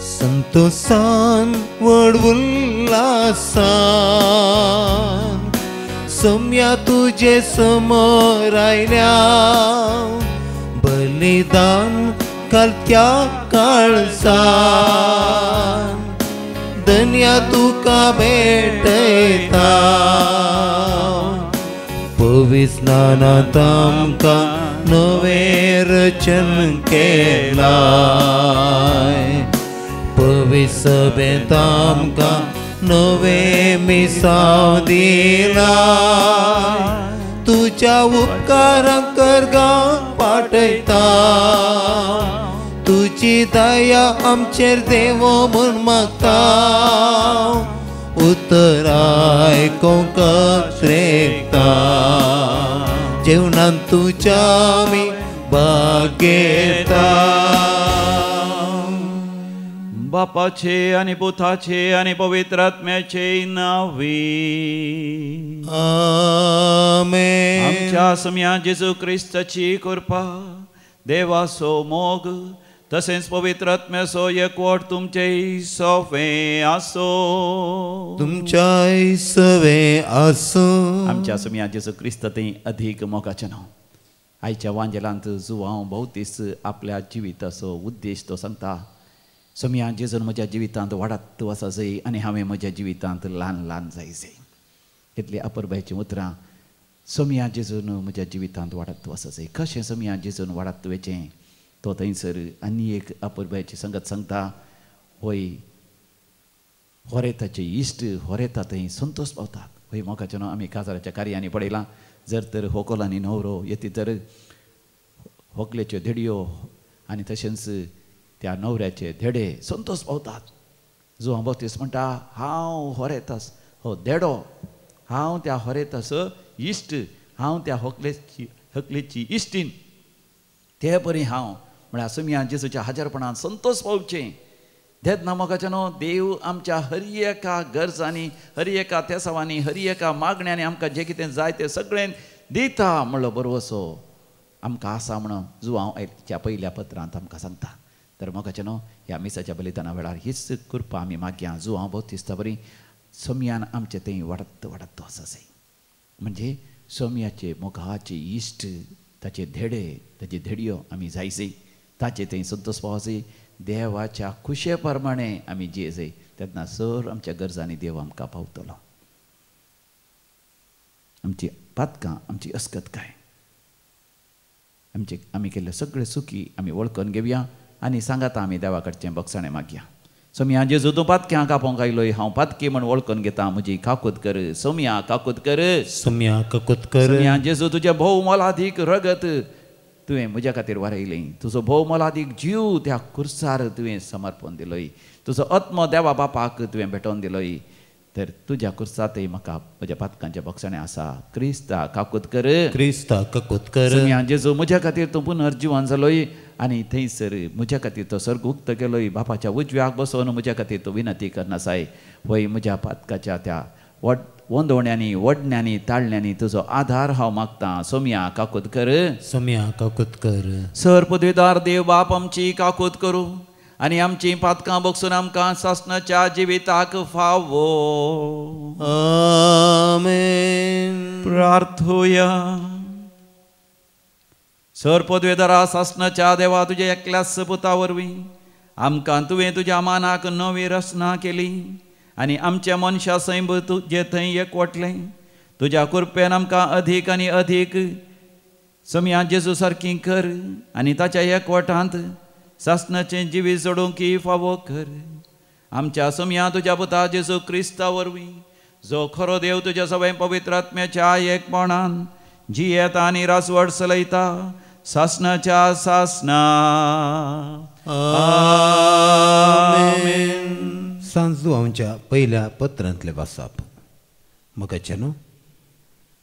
संतोषान व्हड उल्हासान सम्या तुजे समोर आयल्या, बलिदान घालत्या काळजान धन्या तुका भेटयता, पवित्र स्नानांत आमकां नवें रचन केलाय, पवित्र सभेंत आमकां नवें मिसांव दिलाय, तुज्या उपकारांक करगां पाटयता, तुजी दया आमचेर देवो म्हूण मागता, उतर आयकूंक त्रेकता, जेवणान तुज्या आमी भाग घेता। बापाचे आनी पुताचे आनी पवित्र आत्म्याचे नांवी आमेन। आमच्या सम्या जेजू क्रिस्ताची कृपा, देवाचो मोग तसेंच पवित्र आत्म्याचो एकवट तुमचे सोफे आसो, तुमच्याय सवे आसो। आमच्या सम्या जेजू क्रिस्त थंय अधीक मोगाचें नांव। आयच्या वांजेलांत जुवांव भोवतीस आपल्या जिविताचो उद्देश तो सांगता, सम्या जेजून म्हज्या जिवितांत वाडत आसा जाय आनी हांवें म्हज्या जिवितांत ल्हान ल्हान जाय जाय। कितली अपुरबायचीं उतरां। सम्या जेजून म्हज्या जिवितांत वाडत आसा जाय। कशें सम्या जेजून वाडत वचें तो थंयसर आनी एक अपुरबायची संगत सांगता, होय होरेताचे इश्ट होरेता थंय संतोश पावतात। होय मोगाचें न्हू आमी काजाराच्या कार्यांनी पळयलां, जर तर होकोल आनी न्हवरो येती तर होकलेच्यो धेडयो आनी तशेंच त्या न्हवऱ्याचे धेडे संतोश पावतात। जुवां बोतीस म्हणटा हांव होरेतास हो धेडो, हांव त्या होरेतास इश्ट, हांव त्या होकलेची इश्टीन, ते परी हांव म्हळ्यार सुमया जेजूच्या हाजरपणान संतोश पावचें। तेन्ना मोगाचें न्हू देव आमच्या हर एका गरजांनी, हर एका तेसावांनी, हर एका मागण्यांनी आमकां जें कितें जाय तें सगळें दिता म्हणलो बरवसो आमकां आसा म्हणून जुवांव आयच्या पयल्या पत्रांत आमकां सांगता। तर मोगाचें न्हू ह्या मिसाच्या बलिदाना वेळार हीच कृपा आमी मागया, जुवांव बोतिस्ता बरी सम्यान आमचें थंय वाडत वाडत आसा जाय। म्हणजे सोम्याचे मोगाचे इश्ट, ताचे धेडे, ताचे धेडयो आमी जायचे, ताचे थंय संतोष पावचे. देवाच्या खुशे प्रमाणे आमी जियेचे तेन्ना सर आमच्या गरजांनी देव आमकां पावतलो. आमची पातकां, आमची अस्कतकाय, आमचे आमी केल्ले सगळे सुखी आमी वळखून घेवया आनी सांगाता आमी देवा कडचें बक्षाणें मागया. सोम्या जेजू तूं पातक्यां कापोंक आयलोय, हांव पातकी म्हण वळखून घेता, म्हजी काकूत कर. सोम्या काकूत कर, सोम्या काकूत कर. सोम्या जेजू तुजें भोव मोलादीक रगत तुवें म्हज्या खातीर वारयलें, तुजो भोव मोलादीक जीव त्या कुर्सार तुवें समर्पण दिलोय, तुजो आत्मो देवा बापाक तुवें भेटोवन दिलोय. तर तुज्या कुर्सांतय म्हाका म्हज्या पातकांचें बक्षाणें आसा. क्रिस्ता काकूत कर, क्रिस्ता काकूत कर. सोम्या जेजू म्हज्या खातीर तूं पुनर्जिवन जालोय आनी थंयसर म्हज्या खातीर तो सर्ग उक्त केलोय, बापाच्या उजव्याक बसोवन म्हज्या खातीर तूं विनंती करनासाय. वय म्हज्या पातकाच्या त्या वंदवण्यांनी, वडण्यांनी, ताळण्यांनी तुजो आधार हांव मागतां. सोम्या काकूत कर, सोम्या काकूत कर. सर पदवीदार देव बाप आमची काकूत करूं आनी आमची पातकां बगसून आमकां सासणाच्या जिविताक फावो. आमेन. प्रार्थोया. सर पदवेदारा सासणाच्या देवा, तुज्या एकल्याच पुता वरवीं आमकां तुवें तुज्या मानाक नवी रचना केली आनी आमच्या मनशा सैम तुजे थंय एकवटलें. तुज्या कृपेन आमकां अधीक आनी अधीक सोम्या जेजू सारकी कर आनी ताच्या एकवटांत सासणाचें जिवीत जोडूंक फावो कर. आमच्या सोम्या तुज्या पुता जेजू क्रिस्ता वरवीं, जो खरो देव तुज्या सगळ्या पवित्र आत्म्याच्या एकपणान जियेता आनी राजवट चलयता सासणाच्या सासणा. आमेन. सांजुआंच्या पयल्या पत्रांतले वाचप. मगाचें न्हू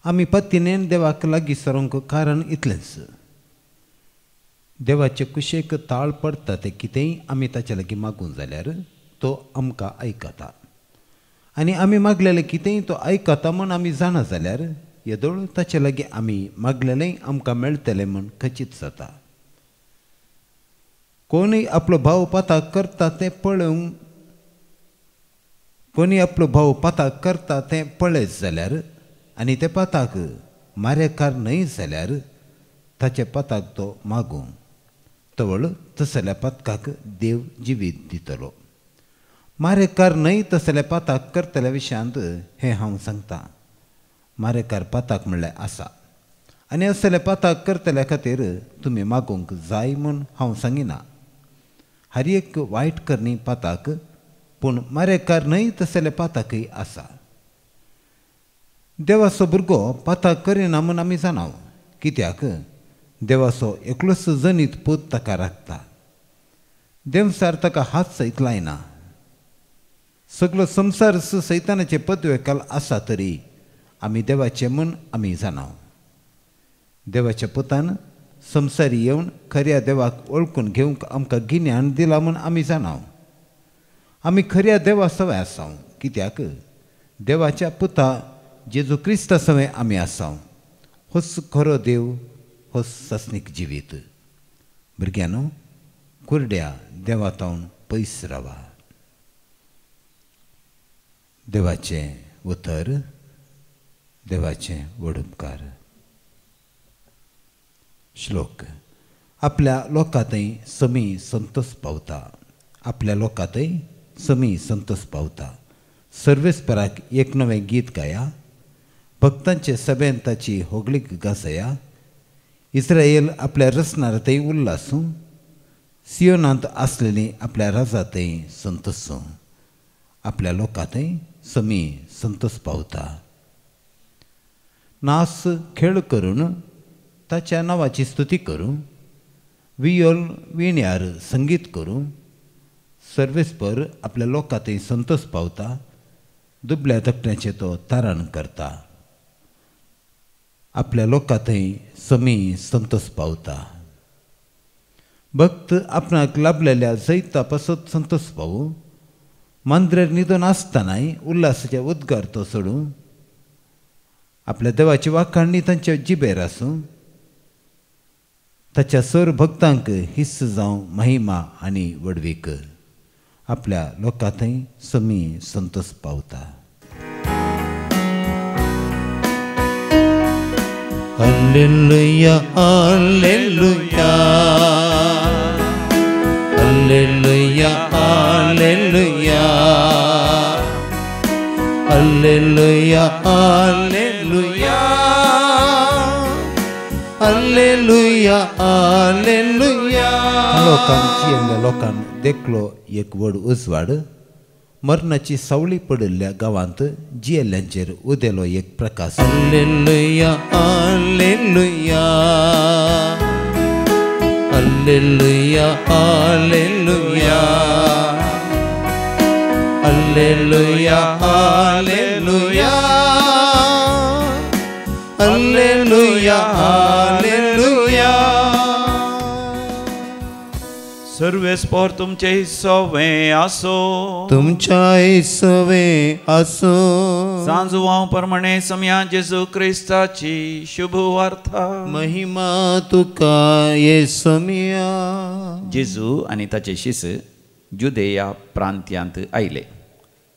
आमी पत्तीनेन देवाक लागीं सरूंक कारण इतलेंच, देवाचे कुशेक ताळ पडटा तें कितेंय आमी ताचे लागीं मागूं जाल्यार तो आमकां आयकता आनी आमी मागलेलें कितेंय तो आयकता म्हूण आमी जाणा जाल्यार येदोळ ताचे लागीं आमी मागलेलेंय आमकां मेळटलें म्हूण खचीत जाता. कोणूय आपलो भाव पाताक करता तें पळोवंक, कोणूय आपलो भाव पाताक करता तें पळयत जाल्यार आनी ते पाताक मारेकार न्हय जाल्यार ताचे पाताक तो मागूं, तवळ तसल्या पातकाक देव जिवीत दितलो. मारेकार न्हय तसल्या पाताक करतल्या विशयांत हें हांव सांगतां. मारेकार पाताक म्हणल्यार आसा आनी असल्या पाताक करतल्या खातीर तुमी मागूंक जाय म्हूण हांव सांगिना. हर एक वायट करणी पाताक, पूण मारेकार न्हय तसल्या पाताकय आसा. देवाचो भुरगो पाताक करिना म्हूण आमी जाणाव, कित्याक देवाचो एकलोच जनीत पूत ताका राखता. देंवसार ताका हात सयत लायना. सगलो संवसार सैतानाचे पदवेकाल आसा तरी आमी देवाचे म्हूण आमी जाणाव. देवाच्या पुतान संवसारी येवन खऱ्या देवाक वळखून घेवंक आमकां गिन्यान दिलां म्हूण आमी जाणाव. आमी खऱ्या देवा सवय आसाव, कित्याक देवाच्या पुता जेजू क्रिस्ता सवय आमी आसाव. होच खरो देव, हो सासणीक जिवीत. भुरग्यांनो, कुरड्या देवा तावन पयस रावा. देवाचें उतर, देवाचें वडुपकार. श्लोक. आपल्या लोकांतय समी संतोष पावता, आपल्या लोकांतय समी संतोष पावता. सर्वेस्पराक एक नवें गीत गाया, भक्तांचे सभेन ताची होगळीक गाजया. इस्रायल आपल्या रचणार थंय उल्लासूं, सियोनांत आसलेली आपल्या राजा थंय संतोसूं. आपल्या लोकां थंय समी संतोष पावता. नास खेळ करून ताच्या नांवाची स्तुती करूं, वियोल विण्यार संगीत करूं. सर्वेस्पर आपल्या लोकां थंय संतोष पावता, दुबल्या धाकट्यांचें तो तारण करता. आपल्या लोकां थंय समी संतोष पावता. भक्त आपणाक लाभलेल्या जैता पासत संतोष पावूं, मांद्रेर न्हिदून आसतनाय उल्हासाचे उद्गार तो सोडूं. आपल्या देवाची वाखाणणी तांच्या जिबेर आसूं, ताच्या सर भक्तांक हिस्स जावं महिमा आनी व्हडवीक. आपल्या लोकां थंय समी संतोष पावता. Hallelujah, hallelujah, hallelujah, hallelujah, hallelujah, hallelujah, hallelujah, hallelujah. लोकांक जियेल्ल्या लोकांक देखलो एक व्हड उजवाड, मरणाची सावळी पडिल्ल्या गांवांत जियेल्ल्यांचेर उदेलो एक Prakash. Hallelujah, hallelujah, hallelujah, hallelujah, hallelujah, hallelujah, hallelujah, hallelujah. सर्वेस्पोर तुमचे सवे आसो, तुमच्या सवे आसो. सांजुवां प्रमाणे समया जेजू क्रिस्ताची शुभ वार्ता. महिमा तुका येसमिया. जेजू आनी ताचे शिस जुदेया प्रांत्यांत आयले.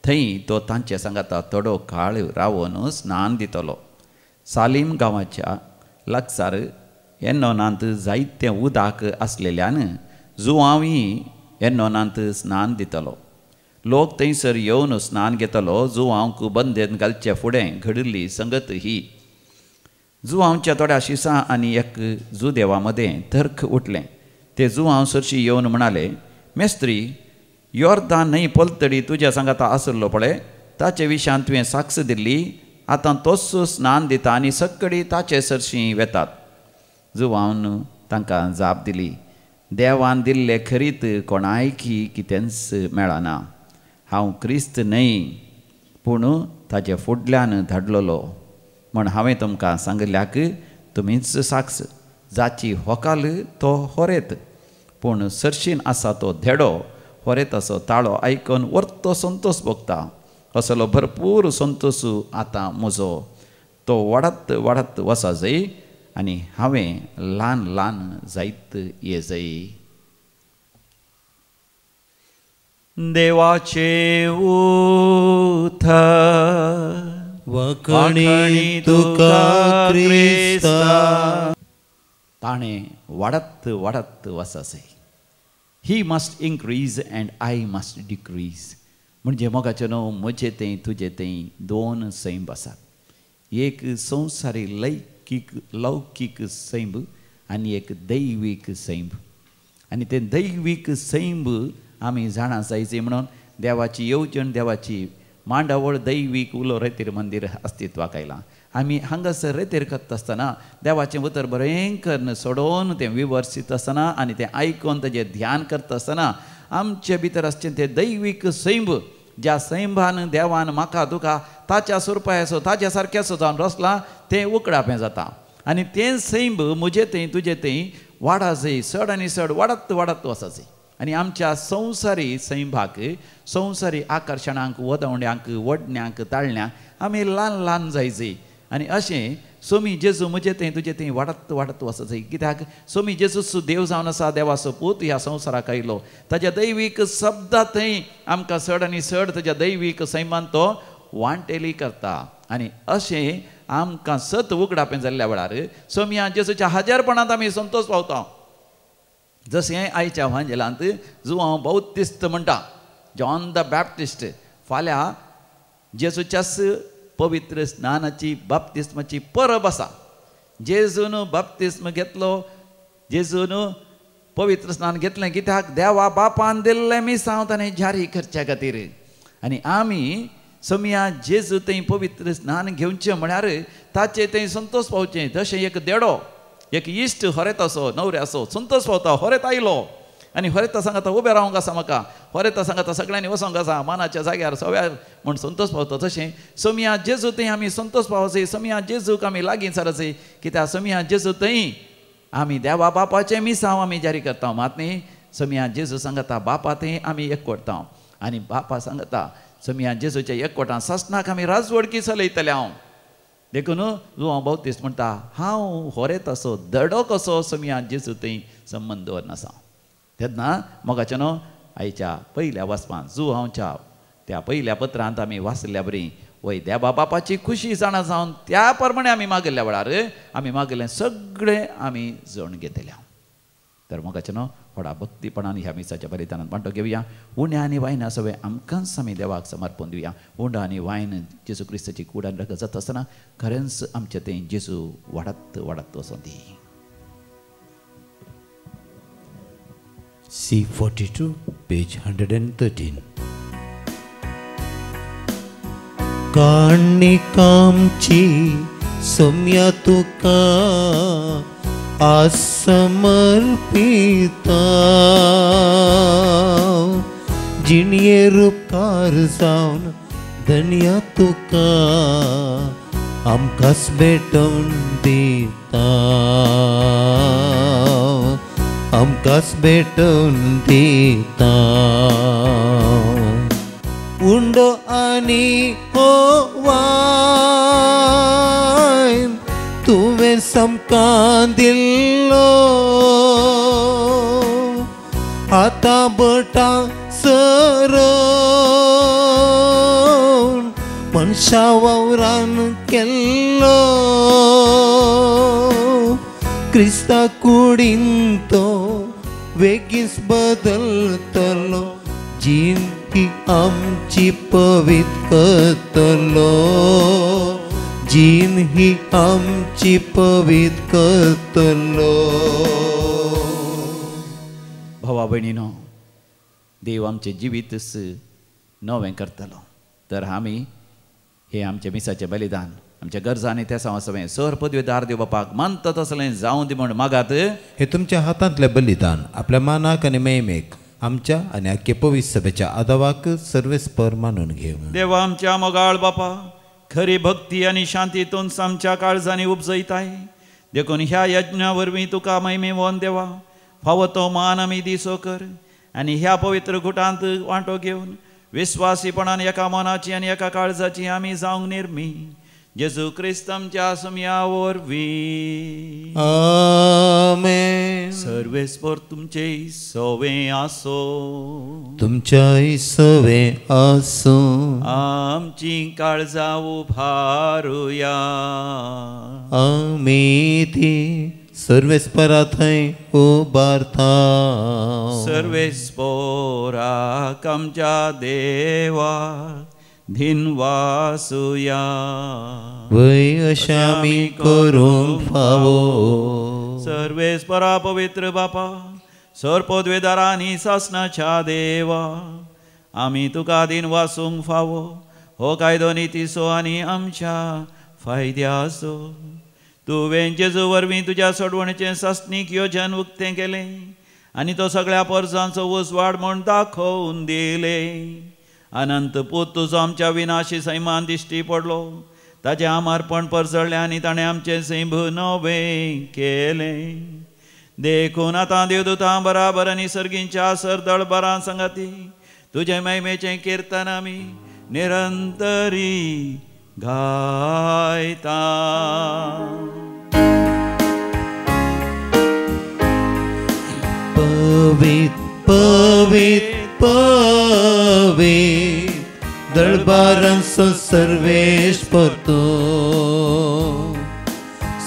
थंय तो तांचे सांगाता थोडो काळ रावन स्नान दितलो. सालीम गांवाच्या लागसार एनोनांत जायतें उदक आसलेल्यान जुवांवी एनोनांत स्नान दितलो. लोक थंयसर येवन स्नान घेतलो. जुवांक बंदेन घालचे फुडें घडिल्ली संगत ही. जुवांच्या थोड्या शिसां आनी एक जुदेवा मदें तर्क उठलें. ते जुवांव सरशी येवन म्हणाले, मेस्त्री, योर्दान न्हंय पलतडी तुज्या सांगाता आसलो पळय, ताचे विशयान तुवें साक्ष दिल्ली, आतां तोच स्नान दिता आनी सक्कडी ताचे सरशी वेतात. जुवान तांकां जाप दिली, देवान दिल्ले खरीत कोणायकी कितेंच मेळना. हांव क्रिस्त न्हय, पूण ताजे फुडल्यान धाडलेलो म्हण हांवें तुमकां सांगिल्ल्याक तुमीच साक्ष. जाची होकाल तो होरेत, पूण सरशीन आसा तो धेडो होरेताचो ताळो आयकून वर्तो संतोष भोगता. असलो भरपूर संतोष आतां म्हजो. तो वाडत वाडत वसा जाय आनी हांवें ल्हान ल्हान जायत ये जाय. देवाचें उतर वखणी तुका क्रिस्ता. ताणें वाडत वाडत वसा जाय. He must increase and I must decrease. म्हणजे मोगाचें न्हू, म्हजें तें तुजें तें दोन सैंब आसात. एक संवसारी लौकीक सैंब आनी एक दैवीक सैंब. आनी तें दैवीक सैंब आमी जाणा जायचे म्हणून देवाची येवजण, देवाची मांडावळ दैवीक उलो रेतीर मंदीर अस्तित्वाक आयलां. आमी हांगासर रेतीर करता आसतना देवाचें उतर बरें करून सोडोवन तें विवर्सीत आसतना आनी तें आयकून ताजें ध्यान करता आसतना आमचे भितर आसचें तें दैवीक सैंब, ज्या सैंबान देवान म्हाका तुका ताच्या सुरपायाचो ताच्या सारक्याचो जावन रचला, तें उकडापें जाता. आनी तें सैंब म्हजें थंय तुजें थंय वाडा जाय, चड आनी चड वाडत वाडत वचा जाय. आनी आमच्या संवसारी सैंबाक, संवसारी आकर्शणांक, वदवण्यांक, वडण्यांक, ताळण्यांक आमी ल्हान ल्हान जाय जाय. आनी अशें सोमी जेजू म्हजें थंय तुजें थंय वाडत वाडत वचा जाय. कित्याक सोमी जेजूच देव जावन आसा, देवाचो पूत ह्या संवसाराक आयलो. ताज्या दैवीक शब्दा थंय आमकां चड आनी चड ताज्या दैवीक सैमान तो वांटेली करता. आनी अशें आमकां सत उगडापें जाल्ल्या वेळार सोमया जेजूच्या हजारपणांत आमी संतोष पावता. जशें आयच्या वांजेलांत जुवांव बौतिस्त म्हणटा, जॉन the Baptist, फाल्यां जेजूच्याच पवित्र स्नानाची बाप्तिस्माची परब आसा. जेजून बाप्तिस्म घेतलो, जेजून पवित्र स्नान घेतलें कित्याक देवा बापान दिल्लें मिसांव ताणें जारी करच्या खातीर. आनी आमी सोमया जेजू थंय पवित्र स्नान घेवचें म्हळ्यार ताचे थंय संतोष पावचें. तशें एक देडो, एक इश्ट होरेत असो, नवरे असो संतोष पावता, होरेत आयलो आनी होरेता सांगता उबें रावंक आसा म्हाका, होरेता सांगता सगळ्यांनी वचोंक आसा मानाच्या जाग्यार सव्यार म्हूण संतोष पावता. तशें सोमया जेजू थंय आमी संतोष पावचे, सोमया जेजूक आमी लागीं सरचे. कित्याक सोमया जेजू थंय आमी देवा बापाचें मिसांव आमी जारी करता. मात न्ही सोमया जेजू सांगता बापा थंय आमी एकवटता. आनी बापा सांगता सोमया जेजूच्या एकवटान सासणाक आमी राजवडकी चलयतले हांव. देखून जुवांव बौतिस्त म्हणटा, हांव होरेत असो दडो कसो सोमया जेजू थंय संबंद दवरना आसा. तेन्ना मोगाचें न्हू आयच्या पयल्या वाचपांत जुवांवच्या त्या पयल्या पत्रांत आमी वाचल्या बरी वय देवा बापाची खुशी जाणा जावन त्या प्रमाणे आमी मागिल्ल्या वेळार आमी मागिल्लें सगळें आमी जण घेतल्या. तर मोगाचें न्हू व्हडा भक्तीपणान ह्या मिसाच्या बलिदानान वांटो घेवया. उण्या आनी वायना सगळें आमकांच आमी देवाक समर्पण दिवया. उंडा आनी वायन जेजू क्रिस्ताची कूड आनी रगत जाता आसतना खरेंच आमचें तें जेजू वाडत वाडत वचों दी. C42, page 113. काणिकामची सोम्या तुका आज समर्पिता, जिणये रुपकार जावन धनया तुका आमकांच भेटोवन दिता, आमकांच भेटोवन दिता. उंडो आनी हो वायन तुवें समकां दिल्लो, आतां बटां सरोवन मनशा वावरान केल्लो, क्रिस्ता कुडीन तो वेगींच बदलतलो, जीण ही आमची पवित्र करतलो, जीण ही आमची पवित्र करतलो. भावा भयणीनो, देव आमचें जिवीतच नवें करतलो. तर आमी हे आमचें मिसाचें बलिदान आमच्या गरजांनी त्या सवें सर पदवेदार देव बापाक मानता तसलें जावं दी म्हूण मागात. हे तुमच्या हातांतलें बलिदान आपल्या मानाक आनी मेमेक आमच्या आनी आख्खे पवित्र सभेच्या आदावाक सर्वेस्पर मानून घेवं. देवा आमच्या मोगाळ बापा, खरी भक्ती आनी शांतीतून आमच्या काळजांनी उपजयताय, देखून ह्या यज्ञा वरवीं तुका महिमेवन देवा फावो तो मान आमी दिसो कर आनी ह्या पवित्र गुटांत वांटो घेवन विस्वासीपणान एका मनाची आनी एका काळजाची आमी जावंक निर्मी जेजू क्रिस्त आमच्या सुमया वरवीं. आमेन. सर्वेस्पर तुमचे सवे आसो, तुमच्याय सवे आसो. आमची काळजां उभारुया, आमी ती सर्वेस्परा थंय उबारता. सर्वेस्पराक आमच्या देवा धिनवासुया, वय अशें आमी करूंक फावो. सर्वेस्परा पवित्र बापा, सर पदवेदारांनी सासनाच्या देवा, आमी तुका दिनवासूंक फावो हो कायदो नितीचो आनी आमच्या फायद्याचो. तुवें जेजू वरवीं तुज्या सोडवणेचें सासणीक योजन उक्तें केलें आनी तो सगळ्या पोरसांचो उजवाड म्हूण दाखोवन दिलें. अनंत पूत तुजो आमच्या विनाशी सैमान दिश्टी पडलो, ताचें आमारपण परजळ्ळें आनी ताणें आमचें सैम नवें केलें. देखून आतां देवदूतां बराबर आनी सर्गींच्या सरदळबरां संगाती तुजें महिमेचें किर्तन आमी निरंतरी गायता. पवित्र पवित्र पवित्र दरबारांचो सर्वेस्पर तूं,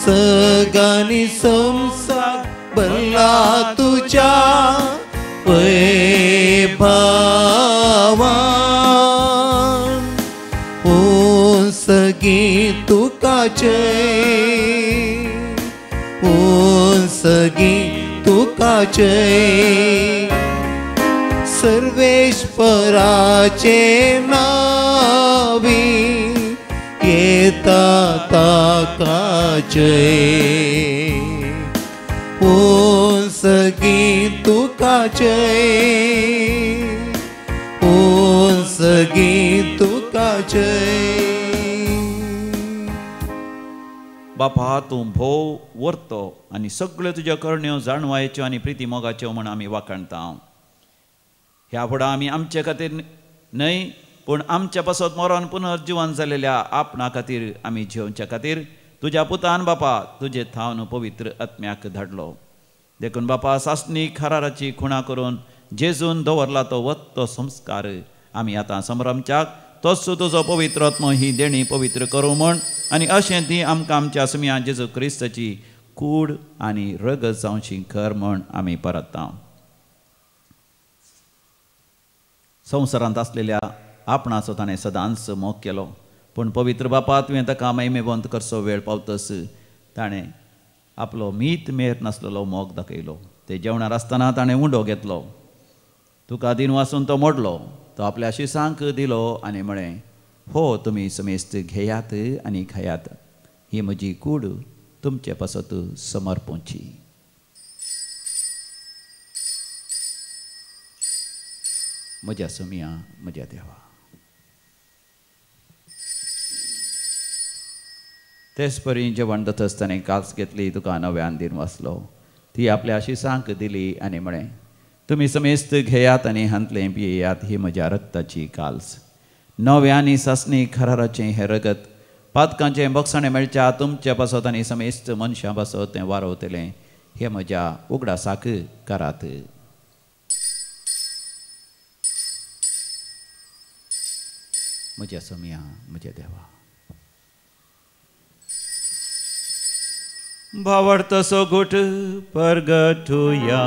सगांनी संवसार भरला तुज्या वैभावान. ओ सगीं तुका जय, ओ सगीं तुका जय, सर्वेश्वराचे नावी येता ताका जय. ओ सगीं तुका जय, ओ सगीं तुका जय. बापा, तूं भोव वर्तो आनी सगळ्यो तुज्यो करण्यो जाणवायच्यो आनी प्रिती मोगाच्यो म्हूण आमी वाखाणता. ह्या फुडें आमी आमचे खातीर न्हय पूण आमच्या पासत मरोन पुनर्जिवन जालेल्या आपणा खातीर आमी जेवच्या खातीर तुज्या पुतान बापा तुजे थावन पवित्र आत्म्याक धाडलो. देखून बापा सासणी खराराची खुणा करून जेजून दवरला तो वत्तो संस्कार आमी आतां संभ्रमच्याक तोच तुजो पवित्र आत्मो ही देणी पवित्र करूं म्हण आनी अशें ती आमकां आमच्या सुमया जेजू क्रिस्ताची कूड आनी रगत जावची कर म्हण आमी परतता. संवसारांत आसलेल्या आपणाचो ताणें सदांच मोग केलो, पूण पवित्र बापा तुवें ताका महिमेवंत करचो वेळ पावतस ताणें आपलो मीत मेर नासलेलो मोग दाखयलो. ते जेवणार आसतना ताणें उंडो घेतलो, तुका दिन वासून तो मोडलो, तो आपल्या शिसांक दिलो आनी म्हळें, हो तुमी समेस्त घेयात आनी खायात, ही म्हजी कूड तुमचे पासत समर्पूची. म्हज्या सुमया, म्हज्या देवा. तेच परी जेवण जातच ताणें कास घेतली, तुका नव्यान दिन वाचलो, ती आपल्या शिसांक दिली आनी म्हळें, तुमी समेस्त घेयात आनी हांतलें पियेयात, ही म्हज्या रक्ताची काल्स, नव्या आनी सासणी खराराचें हें रगत पातकांचें बक्षाणें मेळच्या तुमच्या पासत आनी समेस्त मनशां पासत तें वारवतलें, हें म्हज्या उगडासाक करात. म्हज्या सोमया, म्हज्या देवा. भावार्थाचो घोट परगटुया.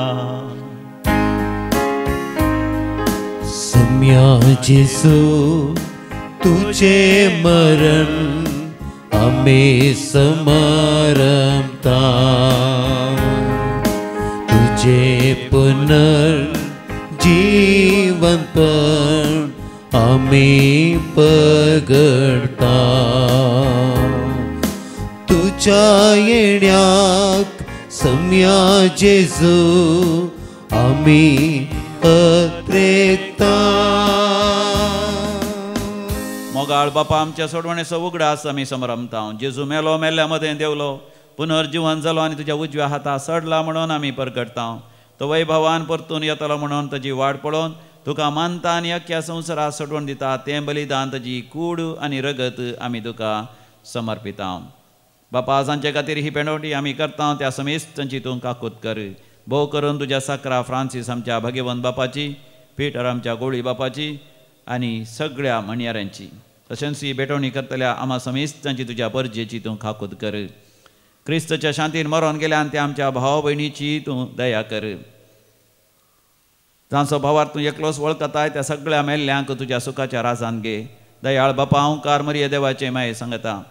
सम्या जेसू तुझे मरण आमी समारंभता, तुझे पुनर्जीवन पण आमी पगडता, तुझ्या येण्याक सम्या जेजू आमी अत्रेकता. मोगाळ बापा, आमच्या सोडवणेचो उगडास आमी समरमता. जेजू मेलो, मेल्ल्या मदें देवलो, पुनर्जिवन जालो आनी तुज्या उजव्या हाता सडला म्हणून आमी परगटता. तो वैभवान परतून येतलो म्हणून ताजी वाट पळोवन तुका मानता आनी अख्ख्या संवसाराक सोडवण दिता तें बलिदान ताजी कूड आनी रगत आमी तुका समर्पिता. बापा, जांचे खातीर ही पेंडवटी आमी करता त्या समेस्तांची तूं काकूत कर. भोव करून तुज्या साकरा फ्रांसीस आमच्या भगवंत बापाची, पिटर आमच्या गोळी बापाची आनी सगळ्या म्हणयाऱ्यांची, तशेंच ही भेटवणी करतल्या आमा समेस्तांची तुज्या परजेची तूं काकूत कर. क्रिस्तच्या शांतीन मरोन गेल्यान त्या आमच्या भाव भयणीची तूं दया कर. जांचो भावार तूं एकलोच वळखताय त्या सगळ्या मेल्ल्यांक तुज्या सुखाच्या राजान घे. दयाळ बापा, ओंकार मरिये देवाचें माये सांगता,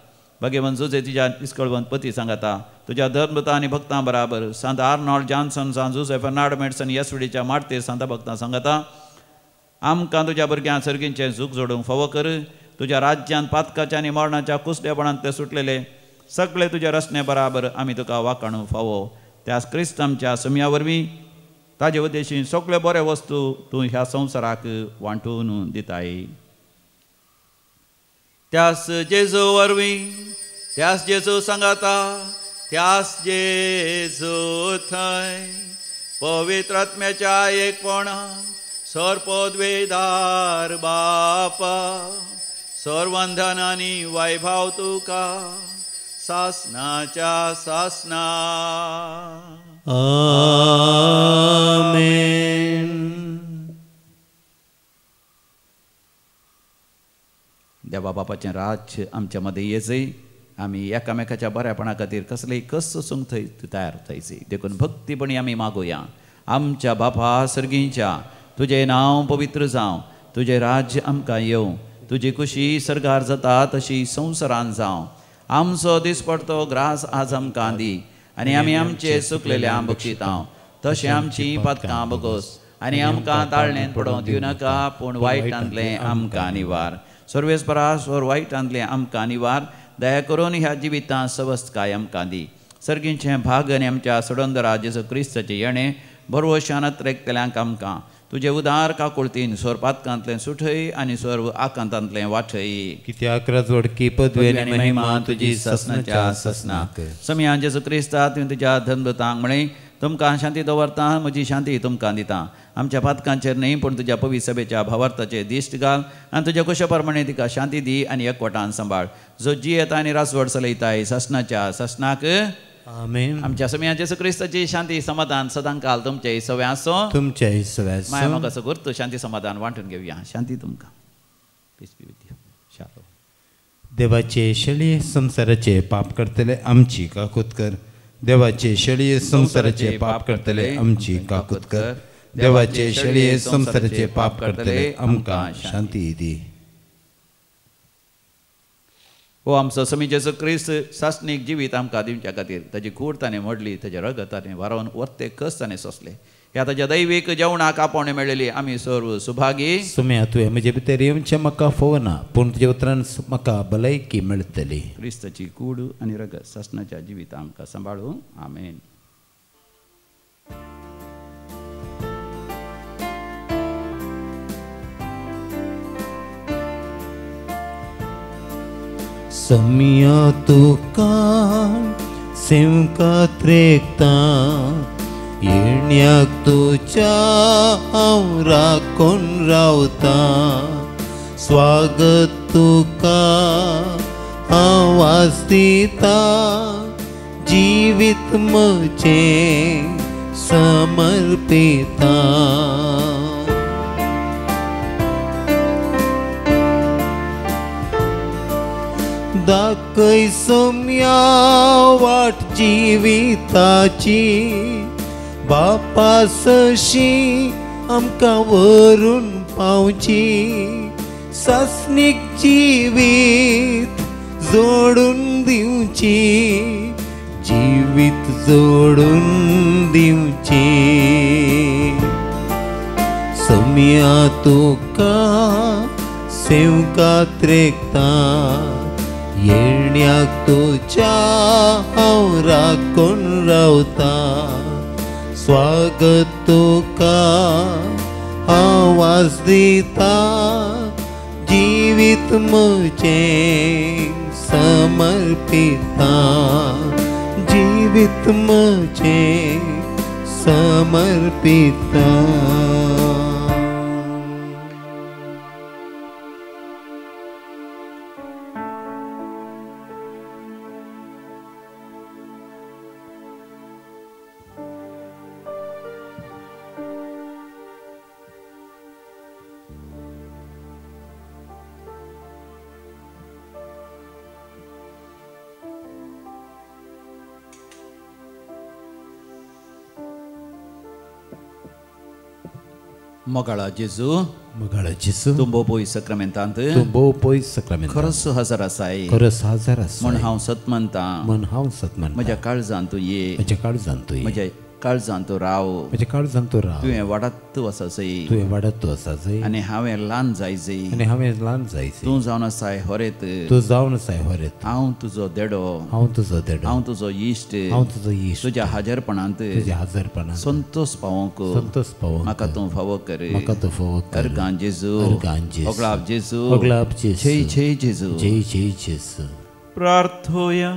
भगवंत जुजे तुज्या इस्कळवंत पती सांगता, तुज्या धर्मता आनी भक्तां बराबर सांत आर्नॉल्ड जॉन्सन, सांत जुझे फर्नांड मेडसन, येसुडीच्या मार्तीर सांता भक्तां सांगता, आमकां तुज्या भुरग्यां सर्गींचें सूख जोडूंक फावो कर. तुज्या राज्यांत पातकाच्या आनी मरणाच्या कुसडेपणांतले सुटलेले सगळे तुज्या रचने बराबर आमी तुका वाकाणूंक फावो. त्याच क्रिस्त आमच्या सुमया वरवीं ताजे उद्देशीन सगळे बरे वस्तू तूं ह्या संवसाराक वांटून दिताय. त्यास जेजू वरवीं, त्यास जेजू सांगाता, त्यास जेजू थंय पवित्र आत्म्याच्या एकपणान सर्पद्वेदार बापा सर्वंधन आनी वैभव तुका सासनाच्या सासना. आमेन. देवा बापाचें राज्य आमच्या मदें येजय. आमी एकामेकाच्या बऱ्यापणा खातीर कसलेय कस सोसूंक थंय तयार थंयची. देखून भक्तीपणी आमी मागुया. आमच्या बापा सर्गींच्या, तुजें नांव पवित्र जावं, तुजें राज्य आमकां येवं, तुजी खुशी सर्गार जाता तशी संवसारान जावं. आमचो दिसपडतो ग्रास आज आमकां दी आनी आमी आमचे सुकलेले बक्षिता तशें आमची पातकां बगोस आनी आमकां ताळणेन पडोवंक दिवं नाका, पूण वायटांतलें आमकां निवार. सर्वेस्परा स्वर वायटांतलें आमकां निवार. दया करून ह्या जिवितांत सवस्तकाय आमकां दी. सर्गींचें भाग आनी आमच्या सोडंदरा जेजू क्रिस्ताचें येणें भरवशान अत्रेकतल्यांक आमकां तुजे उदार काकुळतीन स्वर पातकांतलें सुठय आनी सर्व आकांतांतलें वाठय. कित्याक राजवडकी पदवी आनी महिमा तुजी ससनाच्या ससनाक. समया जेजू क्रिस्ता, तुवें तुज्या धर्मदूतांक म्हळें, तुमकां शांती दवरता, म्हजी शांती तुमकां दिता. आमच्या पातकांचेर न्हय पूण तुज्या पवित्र सभेच्या भावार्थाचेर दिश्ट घाल आनी तुज्या कुशा प्रमाणे तिका शांती दी आनी एकवटान सांबाळ. जो जियेता आनी राजवट चलयताय ससनाच्या ससनाक. आमेन. आमच्या समया जेजू क्रिस्ताची शांती समाधान सदांकाल तुमचे सव्या आसूं, तुमचे सव्या आसूं. माया म्हाका गुर्तू शांती समाधान वांटून घेवया. शांती तुमकां. Peace be with you. Shalom. देवाचे शेळये संवसाराचे पाप करतले आमची काकूत कर. देवाचे शेळये संवसाराचे पाप करतले आमची काकूत कर. देवाचे शेळये संवसाराचे पाप करतले आमकां शांती दी. हो आमचो समी जेजू क्रिस्त सासणीक जिवीत आमकां दिवच्या खातीर ताजी कूड ताणें मोडली, ताज्या रगत ताणें वारोवन वर्ते कस ताणें सोंसले. ह्या ताज्या दैवीक जेवणाक आपोवणें मेळिल्ली आमी सर्व सुभागी. सुम्या तुवें म्हजे भितर येवचें म्हाका फोवना, पूण तुज्या उतरान म्हाका भलायकी मेळटली. क्रिस्ताची कूड आनी रगत सासणाच्या जिवीत आमकां सांबाळूं. आमेन. समिया तुका सेवकात रेखता, येण्याक तुज्या हांव राखून रावता. स्वागत तुका आवाज दिता, जिवीत म्हजें समर्पिता. दाखय सोम्या वाट जिविताची, बापा सशी आमकां व्हरून पावची. सासणीक जिवीत जोडून दिवची, जिवीत जोडून दिवची. सोम्या तुका सेवकात रेखता, येण्याक तुज्या हांव राखून रावता. स्वागत तुका आवाज दिता, जिवीत म्हजें समर्पिता, जिवीत म्हजें समर्पिता. मोगाळा जेजू, मोगाळा जेजू, तूं भोव पयस सक्रमेंतांत, तूं भोव पयस सक्रमेंतांत, खरोच हजर आसाय, खरोच हजर आसाय, म्हण हांव सत मानतां, म्हण हांव सत मानतां. म्हज्या काळजांत तूं ये, म्हज्या काळजांत तूं ये, म्हज्या काळजांत तूं राव, म्हज्या काळजांत तूं राव. तुवें वाडात तूं आसा जय, तुवें वाडात तूं आसा जय, आनी हांवें ल्हान जाय जय, आनी हांवें ल्हान जाय जय. तूं जावन आसाय होरेत, तूं जावन आसाय होरेत, हांव तुजो देडो, हांव तुजो देडो, हांव तुजो इश्ट, हांव तुजो इश्ट. तुज्या हाजरपणांत, तुज्या हाजरपणांत संतोष पावोवंक, संतोष पावोवंक म्हाका तूं फावो कर, म्हाका तूं फावो कर. अर्गां जेजू, अर्गां जेजू, ओगलाब जेजू, ओगलाब जेजू, जय जय जेजू, जय जय जेजू. प्रार्थोया.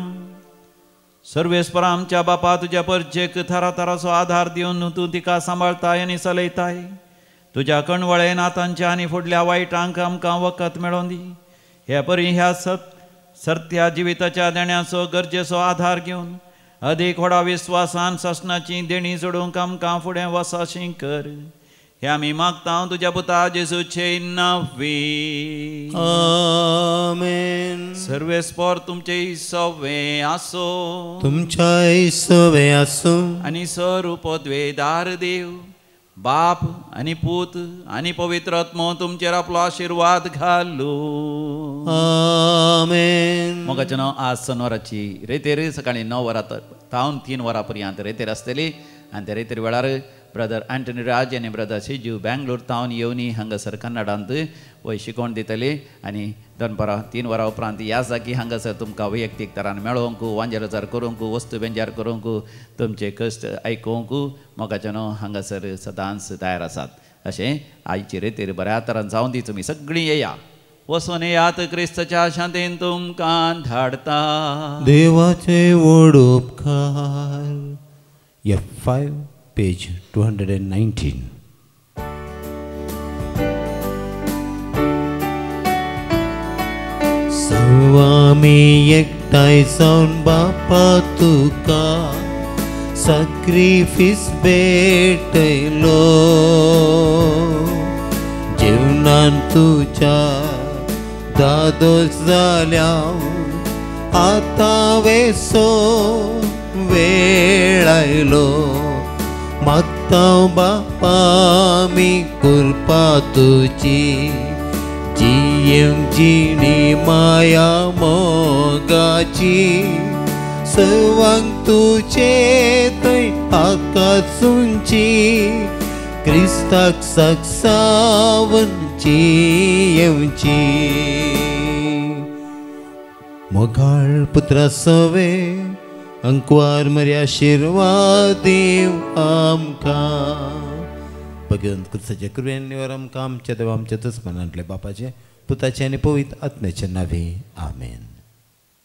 सर्वेस्परा आमच्या बापा, तुज्या परजेक थराथराचो आधार दिवन तूं तिका सांबाळताय आनी चलयताय. तुज्या कणवळे नातांच्या आनी फुडल्या वायटांक आमकां वखद मेळोवन दी. हे परी ह्या सर्त्या जिविताच्या देण्याचो गरजेचो आधार घेवन अदीक व्हडा विस्वासान सासणाची देणी जोडूंक आमकां फुडें वसाशी कर. हे आमी मागता तुज्या पुता जेजूचे नांवी. आमेन. सर्वेस्पर तुमचे सवे आसो, तुमच्याय सवे आसूं, आनी स्वरूपद्वेदार देव बाप आनी पूत आनी पवित्र आत्मो तुमचेर आपलो आशिर्वाद घालू. आमेन. मोगाचें नांव आज सनवाराची रेतेर सकाळीं 9 वरां तावन 3 वरां पर्यंत रेतेर आसतली आनी त्या रेतेर वेळार ब्रदर अँटनी राज आनी ब्रदर सिजू बेंगलोर तावन येवनी हांगासर कन्नडांत वय शिकवण दितली आनी दनपारां 3 वरां उपरांत ह्या जागी हांगासर तुमकां वैयक्तीक तरान मेळोवंक, वांजेर करूंक, वस्तू बेंजार करूंक, तुमचे कश्ट आयकोवंक मोगाचें न्हू हांगासर सदांच तयार आसात. अशें आयचे रेतीर बऱ्या तरान जावन दी. तुमी सगळीं येया, वचून येयात. क्रिस्ताच्या शांतीन तुमकां धाडता. देवाचे व्हड उपकार. F5 page 219. आमी एकठांय जावन बापा तुका साक्रिफीस भेटयलो, जेवणान तुज्या दादोस जाल्या आतां वेसो वेळ आयलो मागता बापा मी कृपा तुजी जियेवंक जिणी माया मोगाची सर्वांक तुजे थंय आकाशुंची क्रिस्ताक साक्षावन जियेवची. मोगाळ पुत्रा सवे अंकवार मर्या आशिर्वाद दीव आमकां. भगवंत क्रिस्ताच्या कृपेन निवार आमकां आमच्या देवा आमच्या दुस्मनांतले बापाचे पुताचे आनी पवित्र आत्म्याचे नांवे आमेन.